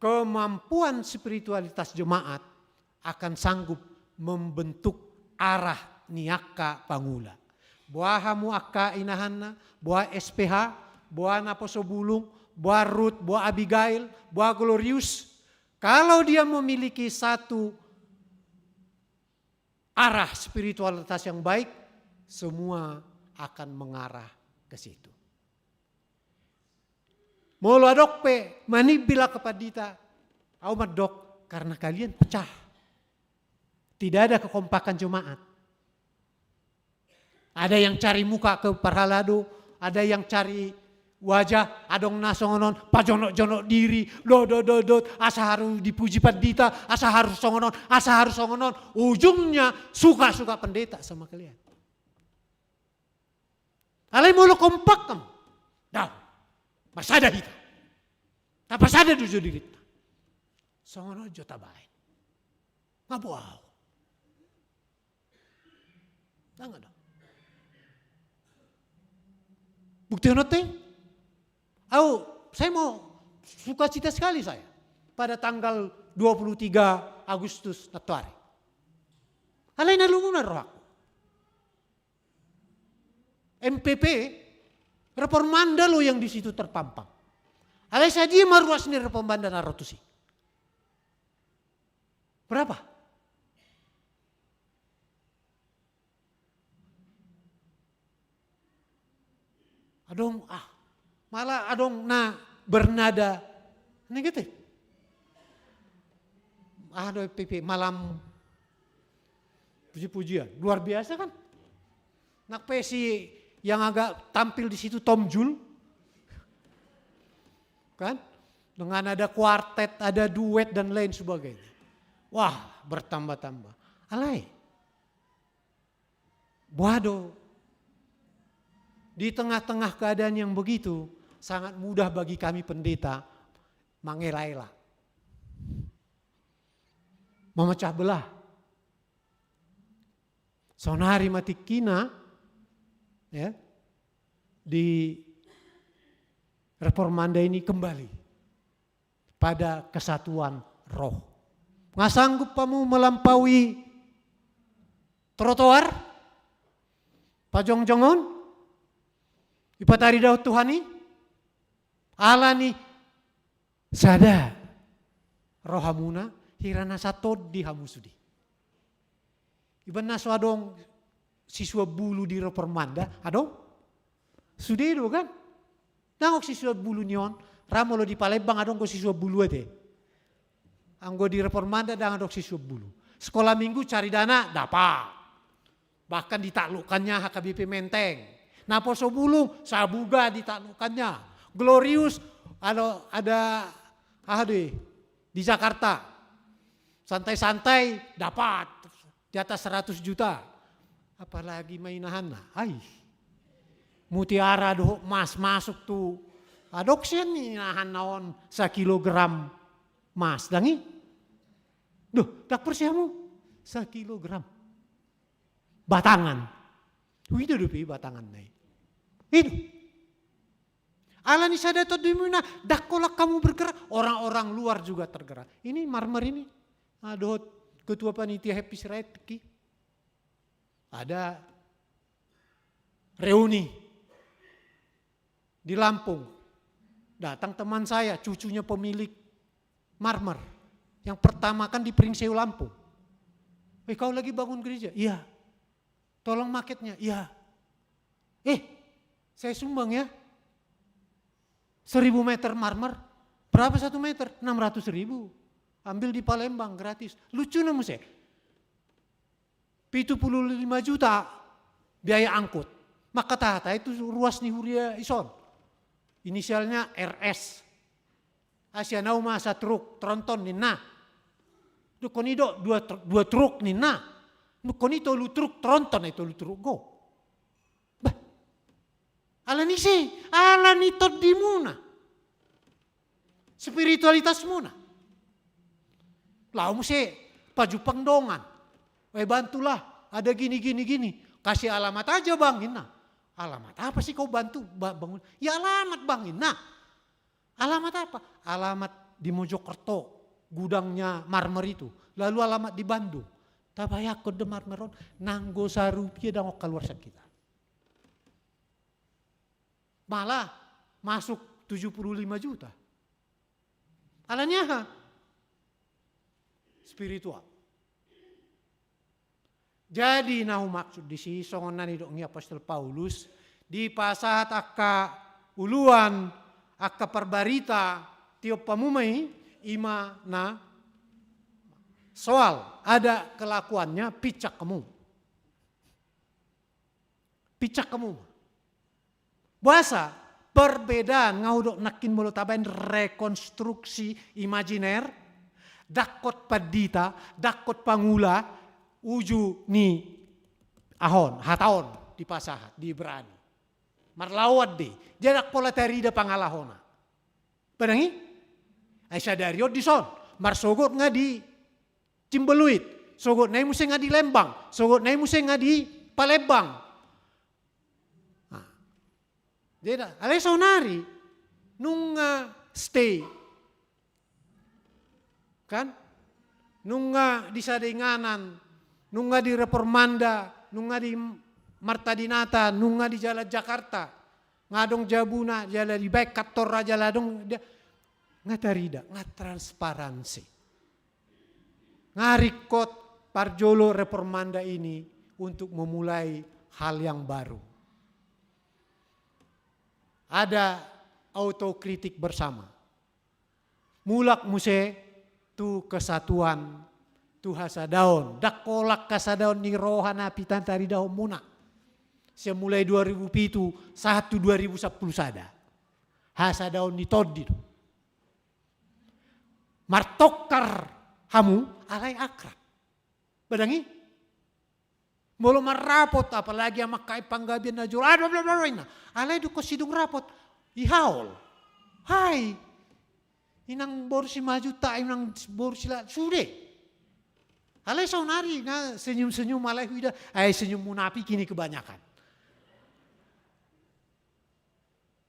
kemampuan spiritualitas jemaat akan sanggup membentuk arah ni angka pangula. Boha hamu angka inahanna, boha S P H, boha naposo bulung, boha Rut, boha Abigail, boha Glorius. Kalau dia memiliki satu arah spiritualitas yang baik, semua akan mengarah ke situ. Molo adong pe manimbil angka pandita, au mandok, karena kalian pecah. Tidak ada kekompakan jemaat. Ada yang cari muka ke parhalado, ada yang cari wajah, adong na songon on, pajonok-jonok diri, dot, dot, dot, dot, asa harus dipuji pandita, asa harus songon on, asa harus songon on. Ujungnya suka-suka pendeta sama kalian. Alai molo kompak hamu, daong. Marsada hita. Tapasada do jo dirinta. Songon on jo tabaen. Nga boha au. Ndang adong. Bukti on te. Au, saya mau sukacita sekali saya pada tanggal dua puluh tiga Agustus nantoari. Alai na lungun rohangku. M P P, reformanda lo yang di situ terpampang. Alai sadia ma ruas ni reformanda na ro tusi? Berapa? Adong, ah, malah adong na bernada negatif. Ah, do P P malam puji-pujian. Luar biasa kan? Nang pe si yang agak tampil di situ Tom Jul. Kan? Dengan ada kuartet, ada duet dan lain sebagainya. Wah, bertambah-tambah. Alai. Boha do. Di tengah-tengah keadaan yang begitu, sangat mudah bagi kami pendeta mangela-ela. Memecah belah. Saonari ma tingkina, ya, di reformanda ini kembali pada kesatuan roh. Nga sanggup hamu melampaui trotoar, pajongjongon, dipataridahon Tuhan i, alani sada rohamuna, hira na satondi hamu sude. Iba na so adong sisuan bulu di reformanda, adong? Sude do kan? Ndang adong sisuan bulu ni on, ra molo di Palembang adong do sisuan bulu ate. Anggo di reformanda ndang adong sisuan bulu. Sekolah minggu cari dana, dapat. Bahkan ditaklukkannya H K B P Menteng. Naposo bulung, Sabuga ditaklukkannya. Glorius, ada, ada, ah, di, di Jakarta. Santai-santai, dapat. Di atas seratus juta. Apalagi ma inahanna. Ai. Mutiara dohot mas masuk tu. Adong sian inahanna on sakilogram mas. Ndang i? Duh, ndang porsea hamu. Sakilogram. Batangan. Huida dope batangan na i. Itu. Alani sada tondimuna, ndang holan kamu bergerak, orang-orang luar juga tergerak. Ini marmer ini. Ah, dohot ketua panitia Happy Siraet ki. Ada reuni di Lampung. Datang teman saya, cucunya pemilik marmer. Yang pertama kan di Pringseu Lampung. Eh, kau lagi bangun gereja? Iya. Tolong marketnya? Iya. Eh, saya sumbang ya. Seribu meter marmer. Berapa satu meter? Enam ratus ribu. Ambil di Palembang, gratis. Lucu na muse. Pitu pulu lima juta biaya angkut. Maka tahata itu ruas ni huria ison. Inisialnya R S. Asi anau ma satruk tronton ninna. Nungkon i do dua tr-, dua truk ninna. Nungkon i tolu truk tronton, ai tolu truk go. Bah. Alani ise, alani tondimuna. Spiritualitasmuna. Laho muse pajumpang dongan. Eh, bantulah, ada gini, gini, gini. Kasih alamat aja, Bang, ninna. Alamat apa sih kau bantu, ba-, bangun? Ya alamat, Bang, ninna. Alamat apa? Alamat di Mojokerto, gudangnya marmer itu. Lalu alamat di Bandung. Tabayangkon do marmer on, nanggo sarupiah ndang kaluar sian hita. Malah masuk tujuh puluh lima juta. Alani aha? Spiritual. Jadi, na humaksud disi, songon na nidok ni apostel Paulus, dipasahat angka uluan, angka parbarita, tiop hamu ma i, ima na soal, ada kelakuannya, pinsang hamu. Pinsang hamu. Boasa perbedaan, nga hudok nangkin molo tabaen rekonstruksi imajiner, dangkot pandita, dangkot pangula, uju ni ahon, hata on dipasahat, di Ibrani. Marlaoan do i, jadi ndang pola tarida pangalahona. Padang i? Ai sadari on dison, marsogot nga di Cimbeluit, sogot nai muse nga di Lembang, sogot nai muse nga di Palembang. Nah, jadi, alai saonari, nunga stay. Kan? Nunga di sada inganan, nunga di Reformanda, nunga di Marta Dinata, nunga di Jalan Jakarta. Nga adong jabuna, jala dibaen kantorna, jala adong, dia, nga tarida, nga transparansi. Nga ringkot parjolo Reformanda ini untuk memulai hal yang baru. Ada autokritik bersama. Mulak muse tu kesatuan, tu hasadaon. Ndang holan hasadaon ni roha na pinta taridahonmuna. Sian mulai dua ribu pitu sahat tu dua ribu sampulu sada. Hasadaon ni tondi do. Martongkar hamu, alai akrab. Padang i? Molo marrapot, apalagi amang K M panggabean na jolo, aduh, bla, bla, bla, inna. Alai dungkon sidung rapot, ihaol. Hai. Inang boru Simanjuntak, inang boru Sila, sude. Alai saonari, nga senyum-senyum, alai huida, ai senyum munafik ini kebanyakan.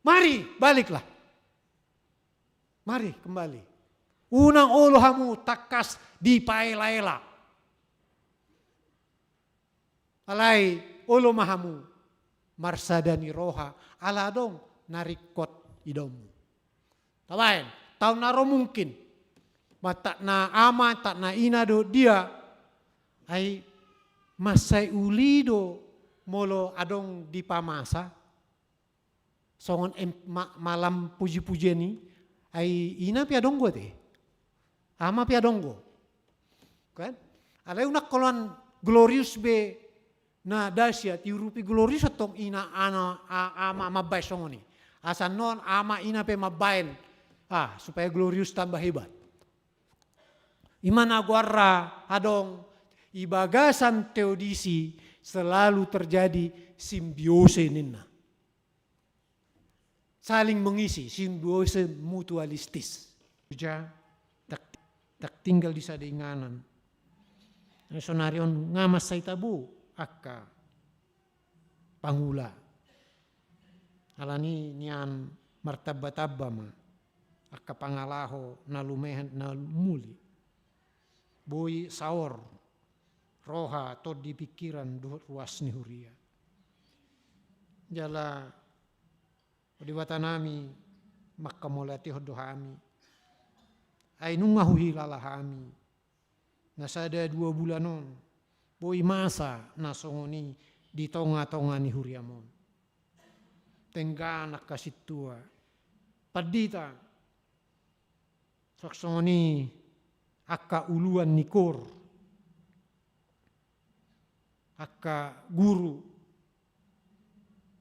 Mari, baliklah. Mari kembali. Unang olo hamu tangkas dipaela-ela. Alai olo ma hamu marsada ni roha, ala adong na ringkot idaonmu. Tabaen, taon na ro mungkin. Mantak na ama, mantak na ina do dia. Ai mansai uli do molo adong dipamasa. Songon em-, ma-, malam puji-pujian i, ai ina pe adong do ate. Ama pe adong do. Kan? Alai unang holan glorius be na dahsyat, diurupi glorius antong ina, ana, a-, ama mambaen songon i. Asa annon ama ina pe mambaen, ah, supaya glorius tambah hebat. Ima na goarna adong, di bagasan teodisi selalu terjadi simbiose ninna. Saling mengisi, simbiose mutualistis. Huja, ndang, ndang tinggal di sada inganan. Sonari on nga mansai tabo. angka pangula. Alani nian martamba-tamba ma angka pangalaho na lumean na muli. Boi saor roha, tondi, pingkiran dohot ruas ni huria. Jala o Debatanami, manghamauliatehon do hami. Ai nunga huhilala hami na sada dua bulan on boi masa na songon i di tonga-tonga ni huriam on. Denggan angka sintua, pandita, songon i angka uluan ni kor, angka guru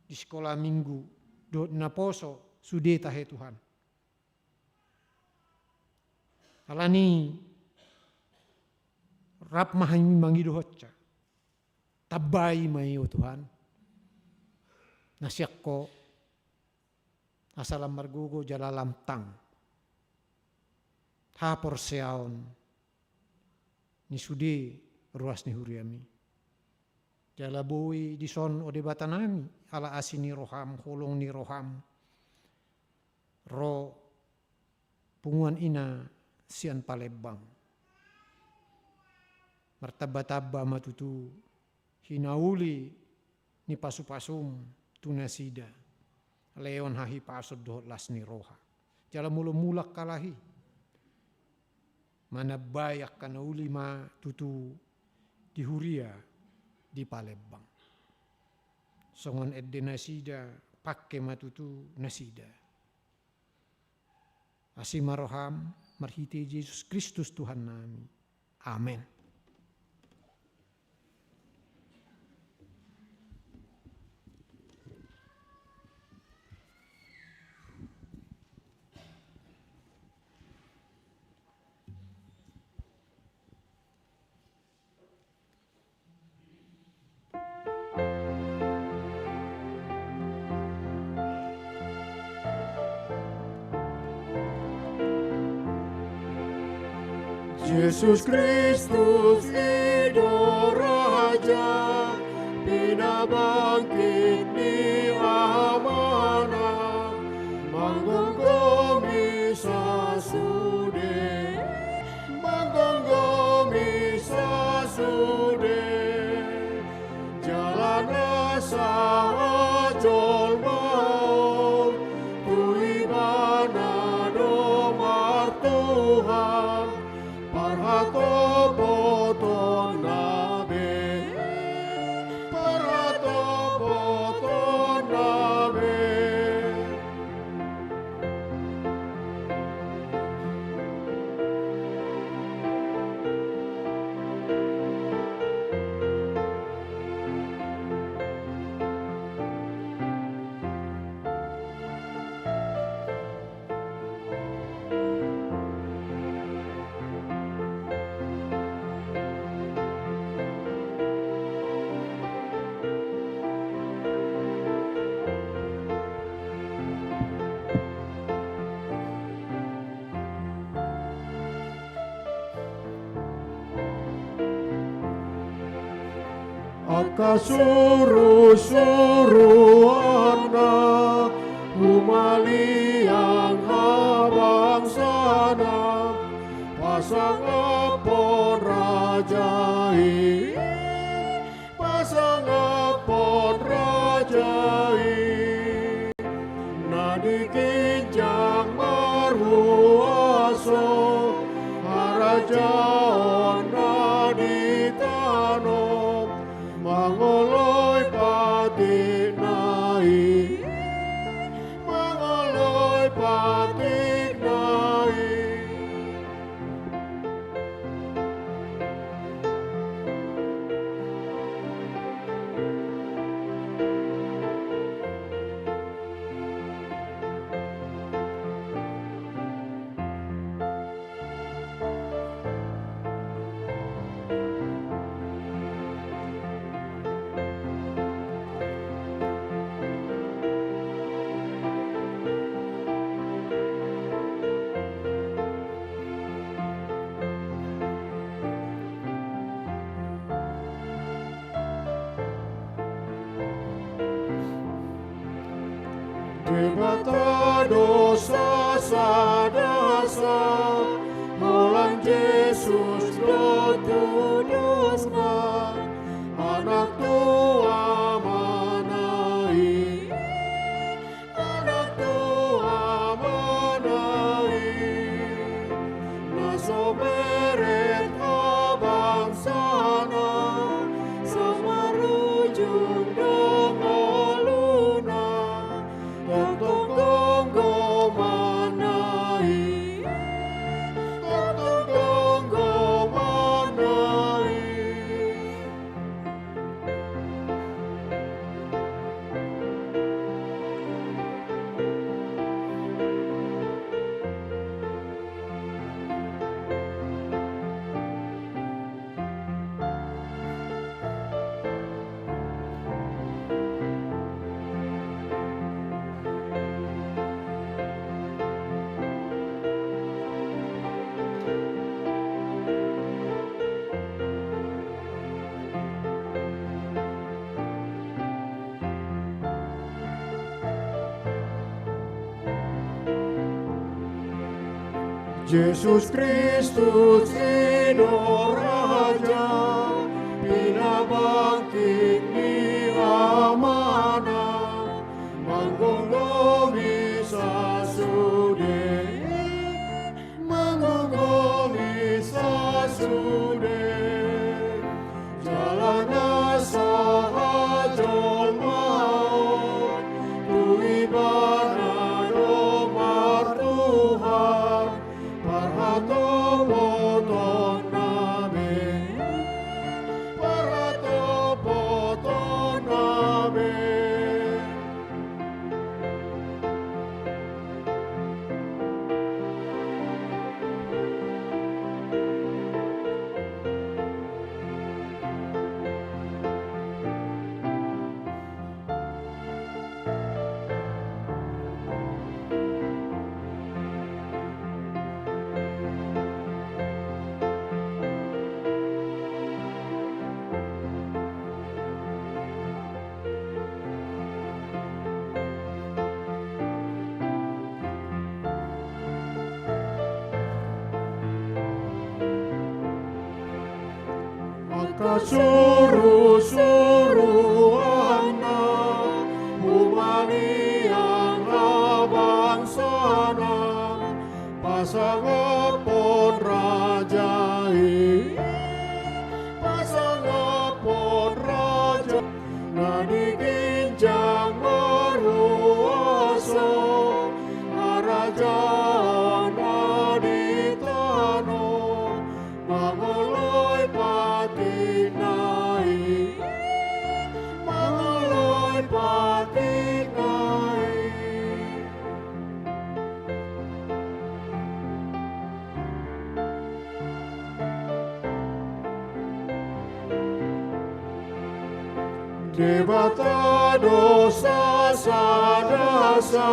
di sikola minggu dohot naposo, sude tahe Tuhan. Alani rap ma hami mangidohonsa. Tambai ma i, o Tuhan, na sian Ho, asa lam margogo jala lam tang haporseaon ni sude ruas ni huriami. Jala boi dison, o Debatanami, ala asi ni roham, holong ni roham, ro punguan ina sian Palembang. Martamba-tamba ma tutu hinauli ni pasu-pasum tu nasida, lehon hahipason dohot las ni roha. Jala molo mulak halahi, manambai angka na uli ma tutu di huria di Palembang. Songon ende nasida, pangke ma tutu nasida. Asi ma roham, marhite Jesus Kristus Tuhannami. Amen. Jesus Kristus i do Raja, pinabangkit ni Amana, manggomgomi sasude, manggomgomi sasude. Jala nasa jolmaon tu Ibana do martuhan, parhatopotonna be, parhatopotonna be. Angka surusuruanna humaliang habangsana, pasangaphon raja i, pasangaphon raja i. Na di ginjang marhuaso, harajaon na di tano, mangoloi patikna i, mangoloi patikna i. Debata dosa sadasa, holan Jesus do tudosna, anak tu Amana i, anak tu Amana i, na so bere habangsana, so marujung do ngoluna, tongtong gomgomana i, tongtong gomgomana i. Jesus Kristus i do Raja, pinabangkit ni Amana, manggomgomi sasude, manggomgomi sasude. Jala na sahajolmaon, tu Ibana do martuhan, parhatopotonna be, parhatopotonna be. Angka surusuruanna, humaliang habangsana, pasangaphon raja i, pasangaphon raja, na di ginjang marhuaso, harajaonna di tano, mangoloi patikna i, mangoloi patikna i. Debata dosa sadasa,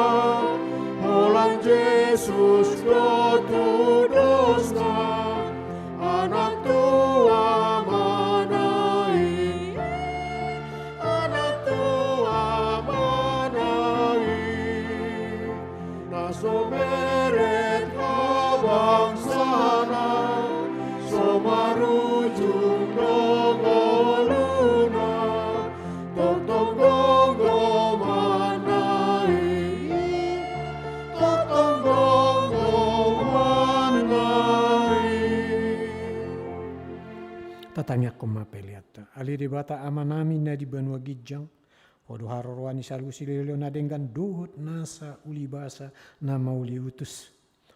holan Jesus do tudosna, anak tu Amana i, anak tu Amana i. Na so bere habangsana, so marujung do ngoluna, tongtong gomgomana i, tongtong gomgomana i. Tatangiangkon ma peleanta. Ale Debata Amanami na di banua ginjang, Ho do haroroan ni saluhut silehonlehon na denggan dohot nasa ulibasa na mauliutus.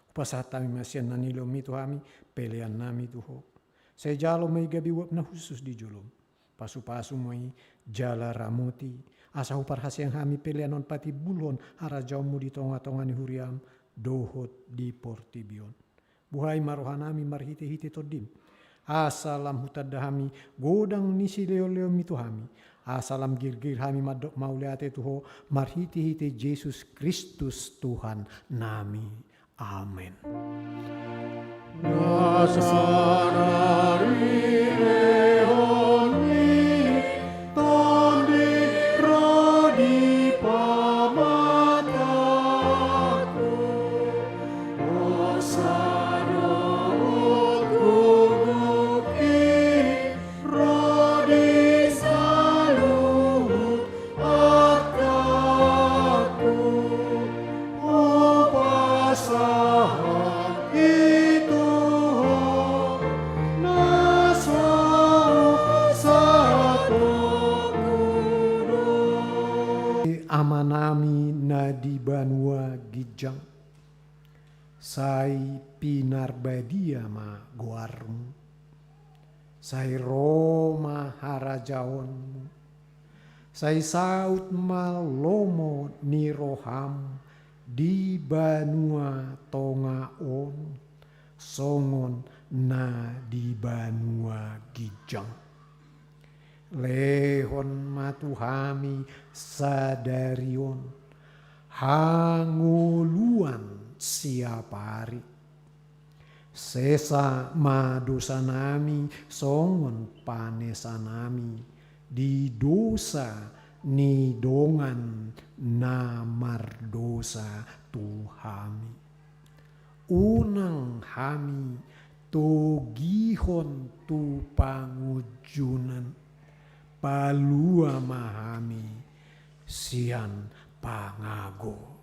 Hupasahat hami ma sian na nilehonMi tu hami, peleannami tu Ho. Sai jalo ma i gabe uap na hushus di joloM. Pasupasu ma i jala ramoti, asa huparhaseang hami pelean on patimbulhon harajaonMu di tongatonga ni huriaM dohot di portibi on. Buhai ma rohanami marhitehite TondiM, asa lam hutanda hami godang ni silehonlehonMi tu hami, asa lam girgir hami mandok mauliate tu Ho marhitehite Jesus Kristus Tuhannami. Amen. Na sada dilehon ni Tondi ro di pamata. ginjang. Sai pinarbadia ma goarmu. Sai ro ma harajaonmu. Sai saut ma lomo ni roham di banua tonga on, songon na di banua ginjang. Lehon ma tu hami sadari on hangoluan siapari. Sesa ma dosanami songon panesanami di dosa ni dongan na mardosa tu hami. Unang hami togihon tu pangunjunan, palua ma hami sian pangago.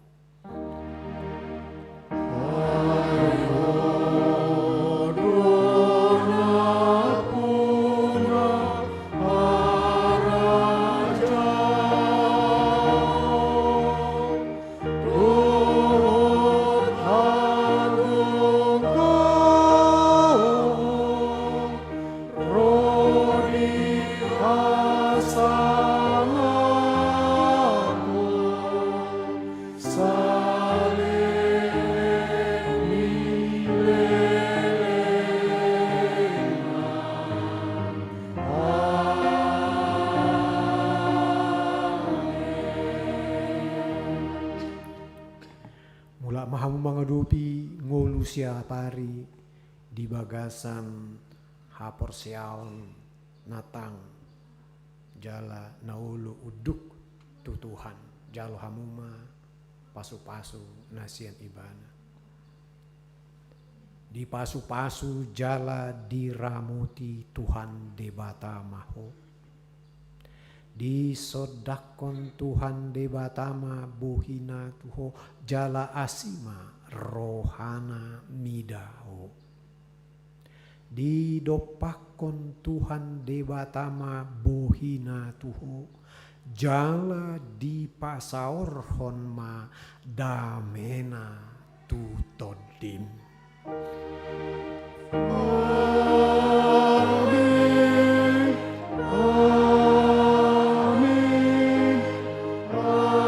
Mulak ma hamu mangadopi ngolu siapari di bagasan haporseaon na tang jala na olo unduk tu Tuhan. Jalo hamu ma pasupasu na sian Ibana. Dipasupasu jala diramoti Tuhan Debata ma ho. Disondangkon Tuhan Debata ma bohina tu ho, jala asi ma rohana mida ho. Didompakkon Tuhan Debata ma bohina tu ho, jala dipasaorhon ma damena tu tondim. Amen. Amen. Amen.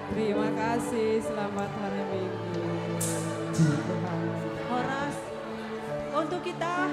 Terima kasih, selamat hari Minggu. Horas. Untuk kita.